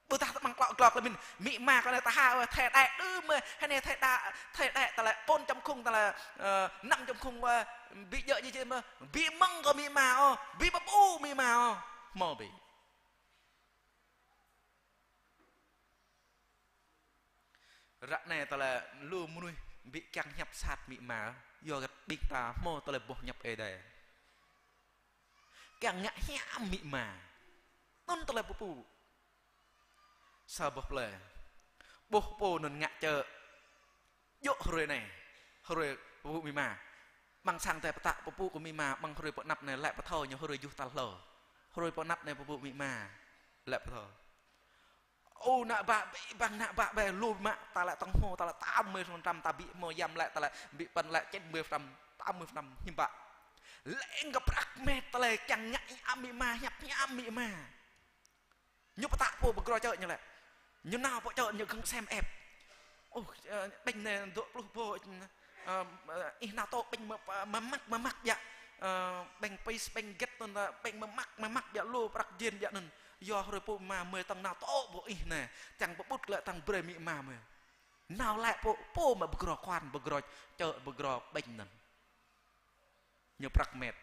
Ƀôdah tơ amăng klŏ glŏ tơlơi pơmĭn, amĭ ama kâo anai tơha, ơ, thê đĕ đưm, ơ, hơnai thê đa, thê đĕ tơlơi bốn chấm không, tơlơi, ơ, năm chấm không, ơ, ƀu djơ̆ djơ̆ mơ̆, ƀu mơ̆ng kơ amĭ ama ôh, ƀu pơpŭ amĭ ama ôh, hmâo ƀĭ. Ră anai tơlơi lu mơnuih ƀu kiăng hiăp sat amĭ ama, yua kơ ƀing ta hmâo tơlơi boh hiăp Ơi Adai. Kiăng ngă hiam amĭ ama. Anŭn tơlơi pơpŭ. Sa boh plơi. Boh pô anŭn ngă čơ. Djơ̆ hrơi anai. Hrơi pơpŭ amĭ ama. Amăng sang tơlơi pơtă pơpŭ kơ amĭ ama, amăng hrơi pơanăp anai laĭ pơthâo ñu hrơi juh tal hlâo. Hrơi pơanăp anai pơpŭ amĭ ama. Laĭ pơthâo. Ơ, ană bă ƀĕ, ƀing ană bă ƀĕ, lu mă, ta laĭ tơ̆ng hmâo, ta laĭ tám mươi phần trăm, ta ƀu hmâo yam laĭ, ta laĭ ƀu păn laĭ chín mươi phần trăm, tám mươi phần trăm, hiư̆m pă. Leng kơ prăk met tơlơi kiăng ngă amĭ ama, hiăp hiam amĭ ama. Ñu pơtă pô pơgrô čơ ñu laĭ. Ñu nao pô čơ ñu gơ̆ng sem ĕp. Ơ, ơ, ƀing anai dŏ pluh pô, ơ, ơ, ih nao tŏ ƀing mă, mă măk, mă măk biă. Ơ, ƀing pis, ƀing gĕt anŭn ta, ƀing mă măk, mă măk biă lu prăk jên biă anŭn. Yua hrơi pơpŭ ama mơi tơ̆ng nao tŏ pô ih anai. Tơ̆ng pơƀut lĕ tơ̆ng brơi amĭ ama mơi. Nao laĭ pô, pô mă pơgrô kuan, pơgrô čơ, pơgrô ƀing anŭn. Ñu prăk met.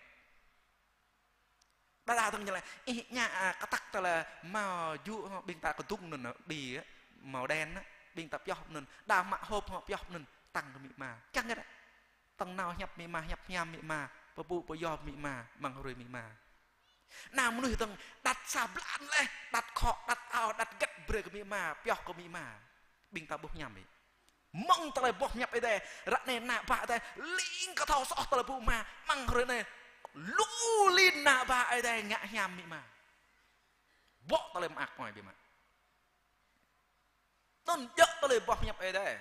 Đa đa tơ̆ng ñu laĭ, ih ñă, a, kơtăk tơlơi mâo jŭ, ƀing ta kơdŭng anŭn, ƀi, mâo đen, ƀing ta pioh anŭn, đa mă hôp hŏ pioh anŭn, tơ̆ng kơ amĭ ama. Kiăng kơ đa. Tơ̆ng nao hiăp amĭ ama, hiăp hiam amĭ ama, pơpŭ pơyom amĭ ama, amăng hrơi amĭ ama. Ană mơnuih tơ̆ng đăt sa blan laih, đăt khŏ, đăt ao, đăt gĕt brơi kơ amĭ ama, pioh kơ amĭ ama. Ƀing ta ƀuh hiam ƀĭ. Mơ̆ng tơlơi boh hiăp Ơi Adai, ră anai ană bă Ơi Adai, ling kơ thâo soh tơlơi pơpŭ ama, amăng hrơi anai, lu lin ană bă Ơi Adai ngă hiam amĭ ama. Bŏ tơlơi mơak mơai biă mă. Anŭn djơ̆ tơlơi boh hiăp Ơi Adai.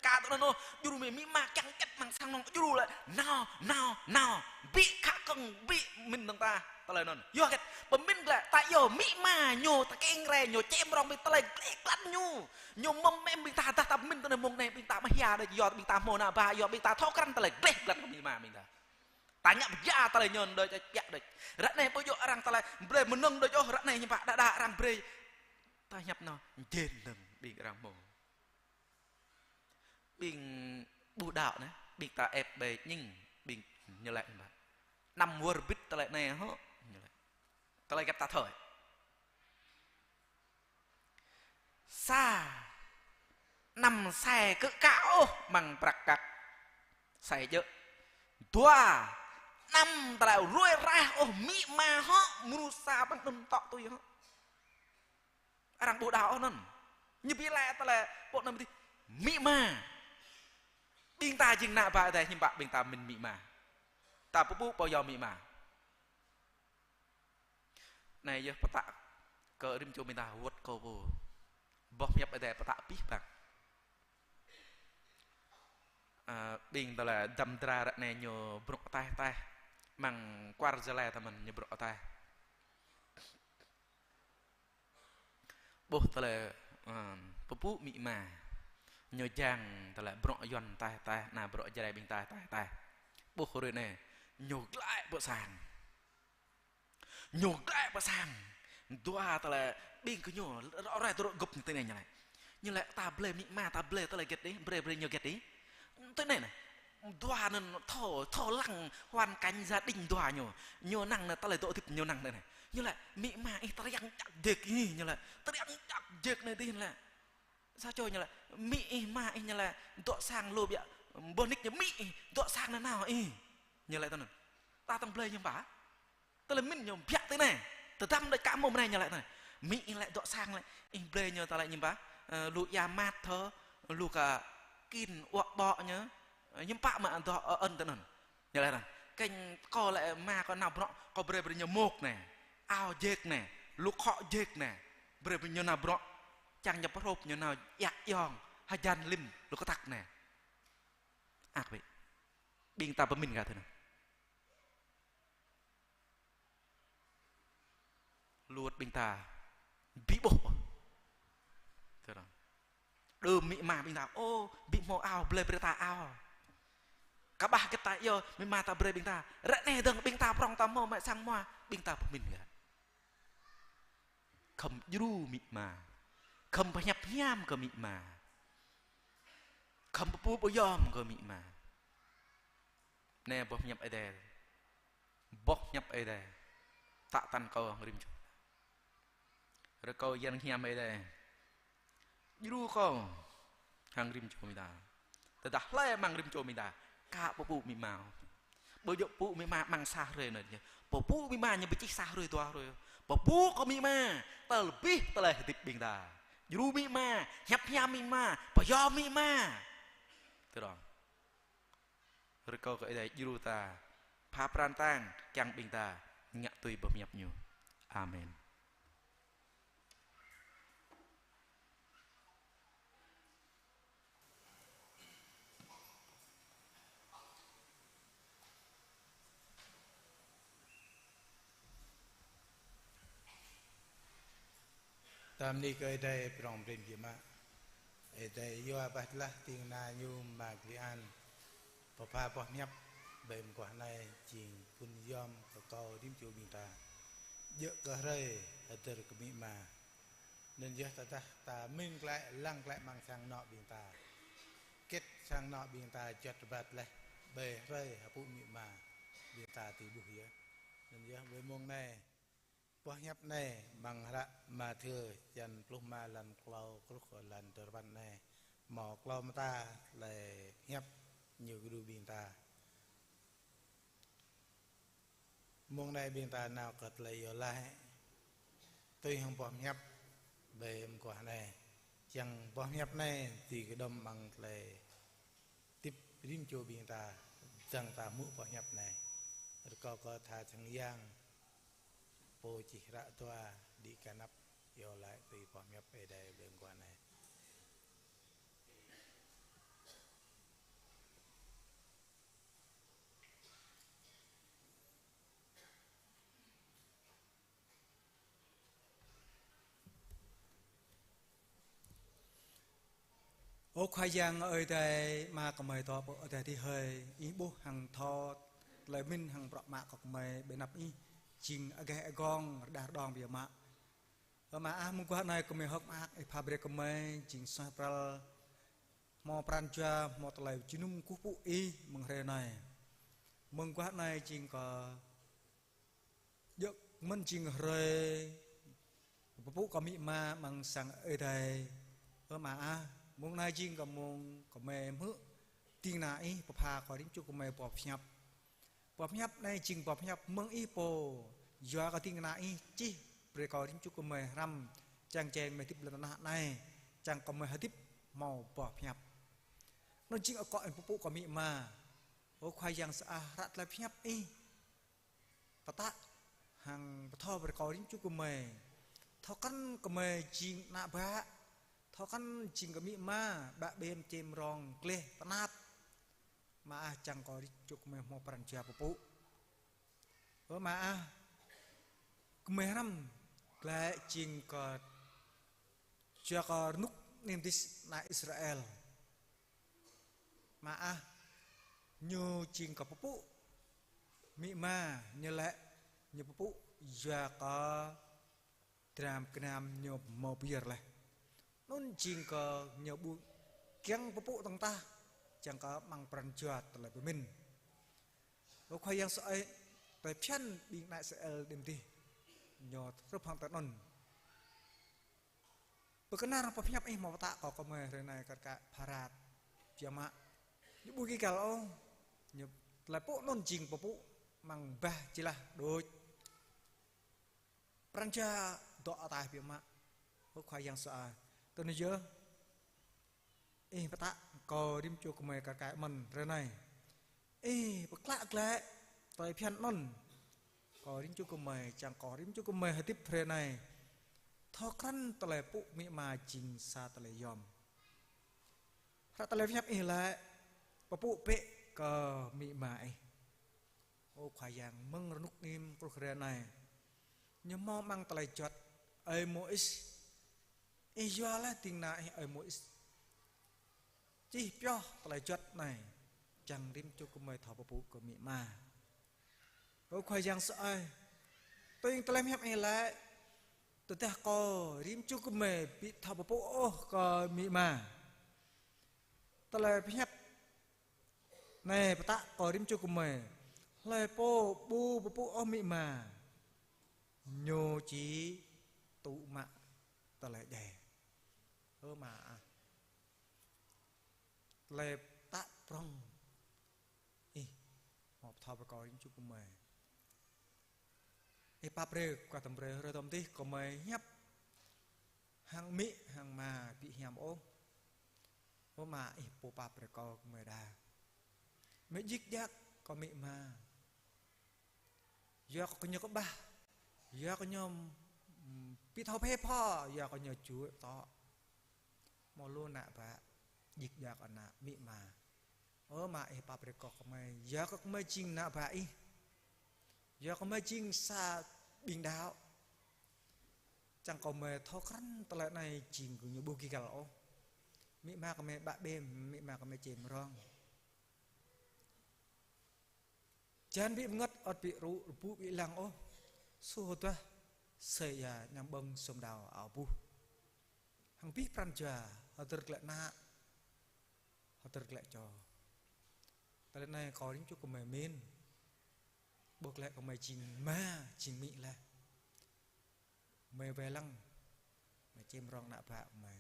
Ka tơ anŭn ôh, djru mơi amĭ ama kiăng čĕt amăng sang anŏ djru lĕ. Nao, nao, nao. Ƀu khă kơ̆ng, ƀu mĭn dơ̆ng tah. Tơlơi anŭn. Yua hơget, pơmĭn glaĭ, ta yua amĭ ama ñu, ta kiăng rai, ñu čem rong ƀing tơlơi gleh glăn ñu. Ñu mơ̆m mơ̆m ƀing ta dah ta pơmĭn tơ anai mông anai, ƀing ta mơhia đôč, yua ƀing ta hmâo ană bă, yua ƀing ta thâo krăn tơlơi gleh glăn kơ amĭ ama ƀing ta. Ta ngă pơjă tơlơi ñu đôč, biă đôč. Ră anai ƀu djơ̆ arăng tơlơi brơi mơnơ̆ng đôč ôh, ră anai hiư̆m pă đa đa arăng brơi. Ta hiăp nao, jên dơ̆ng ƀing arăng hmâo. ƀing ƀu đaŏ anai, ƀing ta ĕp ƀĕ ñing, ƀing ñu laĭ anŭn. Anăm wơr bĭt tơlơi anai hŏ, ñu laĭ. Tơlơi găp ta thơi. Sa, anăm sai kơ kâo ôh amăng prăk kăk. Sai djơ̆. Dua, anăm tơlơi ruai raih ôh amĭ ama hŏ, mơnuih sa păng anŭn tŏ tui hŏ. Arăng ƀu đaŏ ôh anŭn. Ñu ƀu laĭ tơlơi pô anŭn dih. Amĭ ama. Ƀing ta jing ană bă Ơi Adai hiư̆m pă ƀing ta pơmĭn amĭ ama. Ta pơpŭ pơyom amĭ ama. Anai yơh pơtă kơ rĭm čô ƀing ta wơ̆t kâo pô. Boh hiăp Ơi Adai pơtă abih bang. Ơ, ƀing tơlơi dăm dra ră anai ñu bruă ataih ataih. Amăng kual Gia Lai ta mơ̆n ñu bruă ataih. Ƀuh tơlơi, ơ, pơpŭ amĭ ama. Ñu jang tơlơi bruă Yuan ataih ataih, anai bruă Jrai ƀing ta ataih ataih. Ƀuh hrơi anai, ñu glaĭ pơ sang. Ñu glaĭ pơ sang. Dua tơlơi ƀing gơñu, ră ruai tơlơi gơ̆p ñu tui anai ñu laĭ. Ñu laĭ ta blơi amĭ ama, ta blơi tơlơi hơget dih, brơi brơi ñu hơget dih. Tui anai anai. Dua anŭn thâo, thâo lăng hoàn cảnh gia đình dua ñu. Ñu năng anai tơlơi dŏ hơdip ñu năng anai. Ñu laĭ, amĭ ama ih triăng čăk jek ih, ñu laĭ. Triăng čăk jek anai dih ñu laĭ. Sa čô ñu laĭ, amĭ ih ama ih ñu laĭ, dŏ sang lu biă, boh nik ñu amĭ ih, dŏ sang nanao ih. Ñu laĭ tui anŭn. Ta tơ̆ng blơi ñu pă. Tơlơi pơmĭn ñu biă tui anai. Tơdăm đôč kơ mơ̆ng anai ñu laĭ tui anai. Amĭ ih laĭ dŏ sang laĭ. Ih blơi ñu ta laĭ ñu pă. Ơ, lu ia mat thơ. Lu kơ kin uă ƀô̆ ñu. Ơ, ñu pă mă dŏ ơ ơn tui anŭn. Ñu laĭ anŭn. Kơnh kâo laĭ ama kâo nao bruă. Kâo brơi brơi ñu mŏk anai. Ao jek anai. Lu khŏ jek anai. Brơi brơi ñu nao bruă. Čang ñu pơhrôp ñu nao ia iong. Hơjan lim. Lu kơtăk anai. Ăk ƀĕ. Ƀing ta pơmĭn gah tui anŭn. Lu wơ̆t ƀing ta ƀu ƀuh. Tui anŭn. Đơm amĭ ama ƀing ta, ô, ƀu hmâo ao, blơi brơi ta ao. Kơƀah hơget ta iâu, amĭ ama ta brơi ƀing ta. Ră anai dơ̆ng ƀing ta prŏng ta hmâo mă sang hmua, ƀing ta pơmĭn gah. Khŏm djru amĭ ama. Khŏm pơhiăp hiam kơ amĭ ama. Khŏm pơpŭ pơyom kơ amĭ ama. Anai boh hiăp Ơi Adai. Boh hiăp Ơi Adai. Tă tăn kâo hăng rĭm čô. Rơkâo Yang Hiam Ơi Adai djru kâo hăng rĭm čô ƀing ta. Tơdah hlơi amăng rĭm čô ƀing ta ka pơpŭ amĭ ama. Ƀu djơ̆ pơpŭ amĭ ama amăng sa hrơi anai. Pơpŭ amĭ ama ñu ƀu čih sa hrơi dua hrơi. Pơpŭ kơ amĭ ama. Tơlơi abih tơlơi hơdip ƀing ta. Djru amĭ ama, hiăp hiam amĭ ama, pơyom amĭ ama. Tui anŭn. Rơkâo kơ Ơi Adai djru ta, pha pran tang, kiăng ƀing ta ngă tui boh hiăp ñu. Amen. Ta bơni kơ Ơi Adai prŏng prin biă mă. Ơi Adai yua bah tơlah ding kơna ñu Ama Krian pơpha boh hiăp ƀơi mơguah anai jing pŭn yom kơ kâo rĭm čô ƀing ta. Djơ̆ kơ hrơi hơdơr kơ amĭ ama. Anŭn yơh tơdah ta mĭn glaĭ, lăng glaĭ amăng sang anŏ ƀing ta. Hơget sang anŏ ƀing ta juăt rơbat laih ƀơi hrơi hơpŭ amĭ ama ƀing ta tui ƀuh yơh. Anŭn yơh ƀơi mông anai, boh hiăp anai amăng hră Mathiơ čăn pluh rơma, lăn klâo truh kơ lăn duapăn anai, hmâo klâo mơta tơlơi hiăp ñu kơđu ƀing ta. Mông anai ƀing ta nao kơ tơlơi iâu laĭ tui hăng boh hiăp ƀơi mơguah anai. Čang boh hiăp anai dưi kơđŏm amăng tơlơi hơdip rĭm čô ƀing ta, čang ta hmư̆ boh hiăp anai. Rơkâo kơ tha čang yang pô čih hră dua đĭ kơnăp iâu laĭ tui boh hiăp Ơi Adai ƀơi mơguah anai. Ơ Khua Yang Ơi Adai, Ama gơmơi dŏ pơ adai adih hơi, Ih ƀuh hăng thâo tơlơi pơmĭn hăng bruă mă kơ gơmơi ƀơi anăp Ih, jing agaih agong rơđah rơđong biă mă. Ơ Ama ah, mơguah anai gơmơi hơ̆k mơak, Ih pha brơi gơmơi jing suaih pral Hmâo pran jua, hmâo tơlơi jơnum kơkuh pơpŭ Ih mơ̆ng hrơi anai. Mơguah anai jing kơ djơ̆ mơ̆n jing hrơi pơpŭ kơ amĭ ama amăng sang Ơi Adai. Ơ Ama ah, mông anai jing kơ mông kơmơi hmư̆ ding kơna Ih pơpha kơ rĭm čô kơmơi boh pơhiăp. Boh pơhiăp anai jing boh pơhiăp mơ̆ng Ih pô, yua kơ ding kơna Ih čih brơi kơ rĭm čô kơmơi hrăm, čang jing mơi hơdip lŏn tơnah anai, čang kơmơi hơdip hmâo boh pơhiăp. Anŭn jing akŏ Ih pơpŭ kơ amĭ ama. Ơ Khua Yang sơăi, hră tơlơi pơhiăp Ih pơtă hăng pơthâo brơi kơ rĭm čô kơmơi. Thâo krăn kơmơi jing ană bă, thâo krăn jing kơ amĭ ama, bă bem čem rong gleh tơnap. Ama ah, čang kơ rĭm čô kơmơi hmâo pran jua pơpŭ. Ơ Ama ah, kơmơi hrăm glaĭ jing kơ yua kơ rơnŭk nim dih ană Israel. Ama ah, ñu jing kơ pơpŭ amĭ ama, ñu laĭ ñu pơpŭ yua kơ dram gơnam ñu hmâo pơyơr laih. Anŭn jing kơ ñu ƀu kiăng pơpŭ dơ̆ng tah, čang kơ amăng pran jua tơlơi pơmĭn. Ơ Khua Yang sơăi, tơlơi phiăn ƀing ană Israel nim dih, ñu hrup hăng tui anŭn. Pơkơnar boh pơhiăp Ih hmâo pơtă kơ kơmơi hrơi anai kar kaĭ pha rat biă mă. Ñu ƀu gĭ găl ôh, ñu tơlơi pơpŭ anŭn jing pơpŭ amăng bah jơlah đôč. Pran jua dŏ ataih biă mă. Ơ Khua Yang sơăi, tui anŭn yơh Ih pơtă kơ rĭm čô kơmơi kar kaĭ mơ̆n hrơi anai. Ih pơklă glaĭ tơlơi phiăn anŭn kơ rĭm čô kơmơi, čang kơ rĭm čô kơmơi hơdip hrơi anai thâo krăn tơlơi pơpŭ amĭ ama jing sa tơlơi yom. Hră tơlơi pơhiăp Ih laĭ: Pơpŭ bĕ kơ amĭ ama ih. Ơ Khua Yang, mơ̆ng rơnŭk nim truh hrơi anai, ñu hmâo amăng tơlơi juăt ơi Môis. Ih yua laih ding kơna Ih ơi Môis čih pioh tơlơi juăt anai, čang rĭm čô kơmơi thâo pơpŭ kơ amĭ ama. Ơ Khua Yang sơăi, tui tơlơi pơhiăp Ih laĭ, tơdah kơ rĭm čô kơmơi ƀu thâo pơpŭ ôh kơ amĭ ama, tơlơi pơhiăp anai pơtă kơ rĭm čô kơmơi: Hlơi pô ƀu pơpŭ ôh amĭ ama, ñu či tŭ mă tơlơi djai. Ơ Ama ah, tơlơi pơtă prŏng Ih hmâo pơthâo brơi kơ rĭm čô kơmơi. Ih pap brơi kơ tơm brơi hrơi tơm dih kơmơi hiăp hăng amĭ hăng ama ƀu hiam ôh. Ơ Ama, Ih pô pap brơi kơ kơmơi đa. Mơi djik djak kơ amĭ ama. Yua kơ ñu kơƀah, yua kơ ñu, ưm, ƀu thâo phe pho, yua kơ ñu čuă tŏ. Hmâo lu ană bă djik djak kơ ană amĭ ama. Ơ Ama, Ih pap brơi kơ kơmơi, yua kơ kơmơi jing ană bă Ih, yua kơ kơmơi jing sa ƀing đaŏ, čang kơ kơmơi thâo krăn tơlơi anai jing kơ ñu ƀu gĭ găl ôh. Amĭ ama kơmơi ƀă ƀem, amĭ ama kơmơi čem rong. Jan ƀu pơngăt, ơ̆t ƀu rŭ, rơbŭ ƀu lăng ôh. Suh hơduah sơi ia añăm ƀơ̆ng sum đao ao buh. Hăng abih pran jua hơdơr glaĭ ană, hơdơr glaĭ čô. Tơlơi anai kơ rĭm čô kơmơi mĭn. Ƀuh glaĭ kơmơi jing ama, jing amĭ laih. Mơi wai lăng, mơi čem rong ană bă mơi.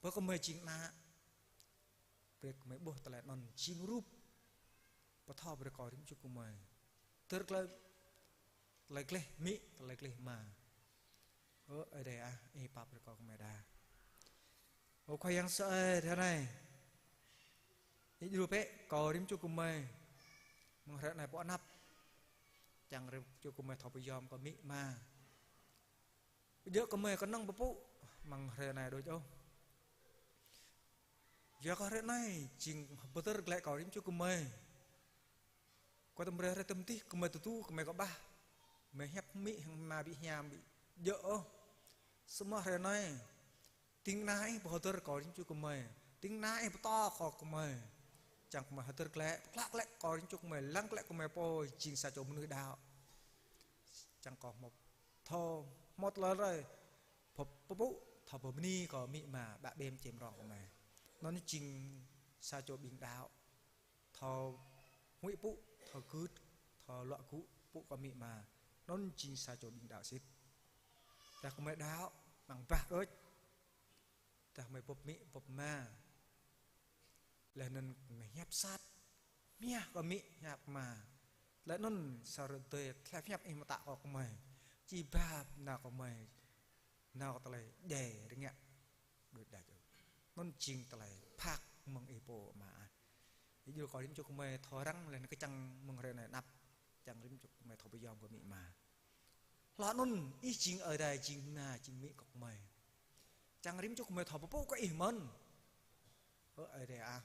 Bơ kơmơi jing ană, brơi kơmơi ƀuh tơlơi anŭn jing rup pơthâo brơi kơ rĭm čô kơmơi. Tơl tơlơi, tơlơi gleh amĭ, tơlơi gleh ama. Ơ Ơi Adai ah, Ih pap brơi kơ kơmơi đa. Ơ Khua Yang sơăi, hrơi anai Ih djru bĕ kơ rĭm čô kơmơi. Mơ̆ng hrơi anai pơ anăp, čang rĭm čô kơmơi thâo pơyom kơ amĭ ama. Ƀu djơ̆ kơmơi kơnơ̆ng pơpŭ mơ̆ng hrơi anai đôč ôh. Yua kơ hrơi anai jing hơdơr glaĭ kơ rĭm čô kơmơi. Kơ tơm brơi hrơi tơm dih kơmơi tơdu kơmơi kơƀah, kơmơi hiăp amĭ hăng ama ƀu hiam ƀu djơ̆ ôh. Samơ̆ hrơi anai ding kơna Ih pơhơdơr kơ rĭm čô kơmơi, ding kơna Ih pơtô kơ kơmơi, čang kơmơi hơdơr glaĭ, pơklă glaĭ kơ rĭm čô kơmơi, lăng glaĭ kơmơi pô jing sa čô mơnuih đaŏ. Čang kơ hmâo thâo, hmâo tơlơi rai pơpŭ, thâo pơbơni kơ amĭ ama, bă ƀem čem rong kơmơi. Anŭn jing sa čô ƀing đaŏ. Thâo huĭ pŭ, thâo gưt, thâo luă gŭ pŭ kơ amĭ ama. Anŭn jing sa čô ƀing đaŏ sĭt. Tơdah gơmơi đaŏ, amăng bah đôč. Tơdah gơmơi bưp amĭ, bưp ama. Laih anŭn gơmơi hiăp sat. Mơhiăh kơ amĭ, hiăp ama. Laih anŭn sa rơdơi tơlơi pơhiăp ih mơtă kơ gơmơi. Či ba nao kơ gơmơi. Nao kơ tơlơi djai rơngiă. Đuaĭ đač ôh. Anŭn jing tơlơi phak mơ̆ng ih pô ama ah. Ih djru kơ rĭm čô gơmơi thâo răng laih anŭn kơčăng mơ̆ng hrơi anai anăp. Čang rĭm čô gơmơi thâo pơyom kơ amĭ ama. Hlâo anŭn ih jing Ơi Adai, jing ama, jing amĭ kơ gơmơi. Čang rĭm čô gơmơi thâo pơpŭ kơ ih mơ̆n. Ơ Ơi Adai ah.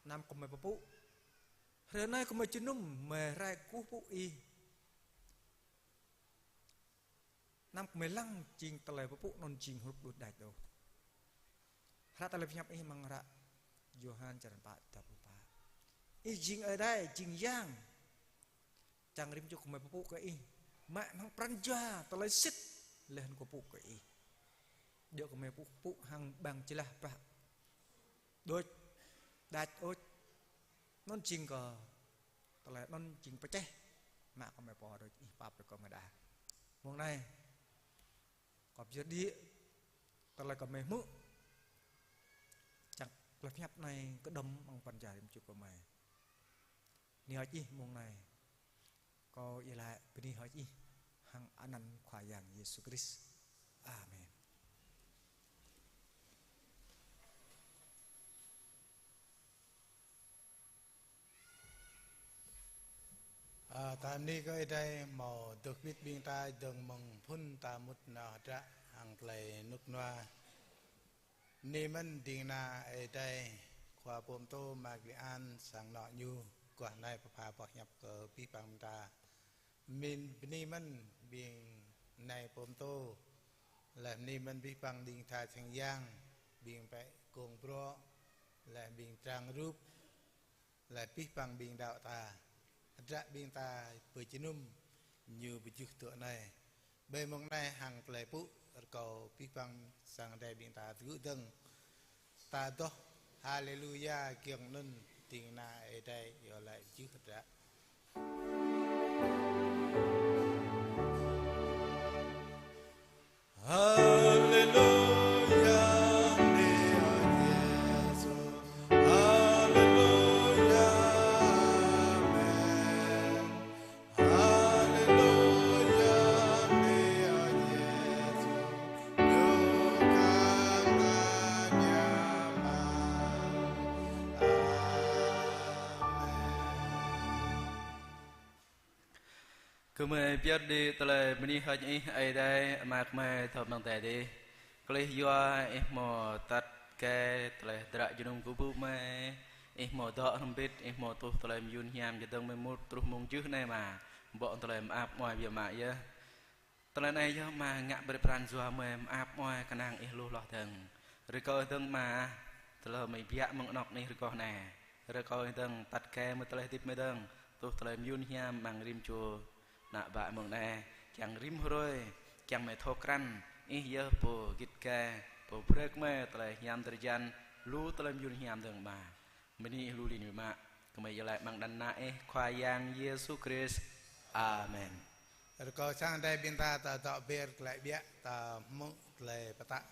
Anăm gơmơi pơpŭ. Hrơi anai gơmơi jơnum, gơmơi rai kơkuh pơpŭ ih. Anăm gơmơi lăng jing tơlơi pơpŭ anŭn jing hrup đuaĭ đač ôh. Hră tơlơi pơhiăp ih amăng hră Yôhan črăn pă, dua pluh pă. Ih jing Ơi Adai, jing Yang. Čang rĭm čô gơmơi pơpŭ kơ ih. Mă amăng pran jua tơlơi sĭt laih anŭn kơ pơpŭ kơ ih. Djơ̆ gơmơi pơpŭ, pơpŭ hăng ƀăng jơlah bah. Đôč, đač ôč. Anŭn jing kơ tơlơi anŭn jing pơčeh. Mă kơ gơmơi pô đôč, ih pap brơi kơ gơmơi đa. Mông anai, kâo pơyơr đĭ tơlơi gơmơi hmư̆. Čang tơlơi pơhiăp anai kơđŏm amăng pran jua rĭm čô gơmơi. Bơni hơơč ih mông anai. Kâo iâu laĭ bơni hơơč ih hăng anăn Khua Yang Yêsu Krist. Amen. Ơ, ta bơni kơ Ơi Adai hmâo dŏ hơbĭt ƀing ta dơ̆ng mơ̆ng phŭn ta mŭt nao hơdră hăng tơlơi rơnŭk rơnua. Bơni mơ̆n ding kơna Ơi Adai, khua pô pơtô Ama Gli An, sang anŏ ñu, guah anai pơpha boh hiăp kơ abih bang ƀing ta. Bơni, bơni mơ̆n ƀing nai pô pơtô, laih bơni mơ̆n abih bang ding tha sang yang, ƀing pĕ kông brŏ, laih ƀing trang rup, laih abih bang ƀing đaŏ ta. Hơdră ƀing ta pơjơnum ñu pơjưh tŭ anai. Ƀơi mông anai hăng tơlơi pŭ rơkâo abih bang sang Ơi Adai ƀing ta tơgŭ dơ̆ng. Ta adoh Haleluya giŏng anŭn ding kơna Ơi Adai iâu laĭ pơjưh hơdră. Haleluya, bơni hơơč Yêsu. Haleluya, amen. Haleluya, bơni hơơč Yêsu. Ñu khăng mơñam. Amen. Gơmơi pơyơr đĭ tơlơi bơni hơơč Ih Ơi Adai, Ama gơmơi thâo amăng adai adih. Kơlih yua Ih hmâo tăt kơ tơlơi hơdră jơnum kơkuh pơpŭ gơmơi, Ih hmâo dŏ hrŏm hơbĭt, Ih hmâo tuh tơlơi mơyun hiam čơdơ̆ng gơmơi mŭt truh mông jưh anai Ama, bŏ tơlơi mơak mơai biă mă yơh. Tơlơi anai yơh Ama ngă brơi pran jua gơmơi mơak mơai kơnang Ih lu hloh dơ̆ng. Rơkâo dơ̆ng Ama, tơlơi gơmơi biă mơ̆ng anŏ anih rơgoh anai. Rơkâo dơ̆ng tăt kơ mơ̆ tơlơi hơdip gơmơi dơ̆ng, tuh tơlơi mơyun hiam amăng rĭm čô ană bă mơ̆ng anai, kiăng rĭm hrơi, kiăng gơmơi thâo krăn Ih yơh pô git gai, pô brơi kơ gơmơi tơlơi hiam drơi jan, lu tơlơi mơyun hiam dơ̆ng Ama. Bơni Ih lu lin biă mă, gơmơi iâu laĭ amăng anăn Ană Ih Khua Yang Yêsu Krist. Amen. Rơkâo sang Ơi Adai ƀing ta, ta dŏ ber glaĭ ƀiă, ta hmư̆ tơlơi pơtă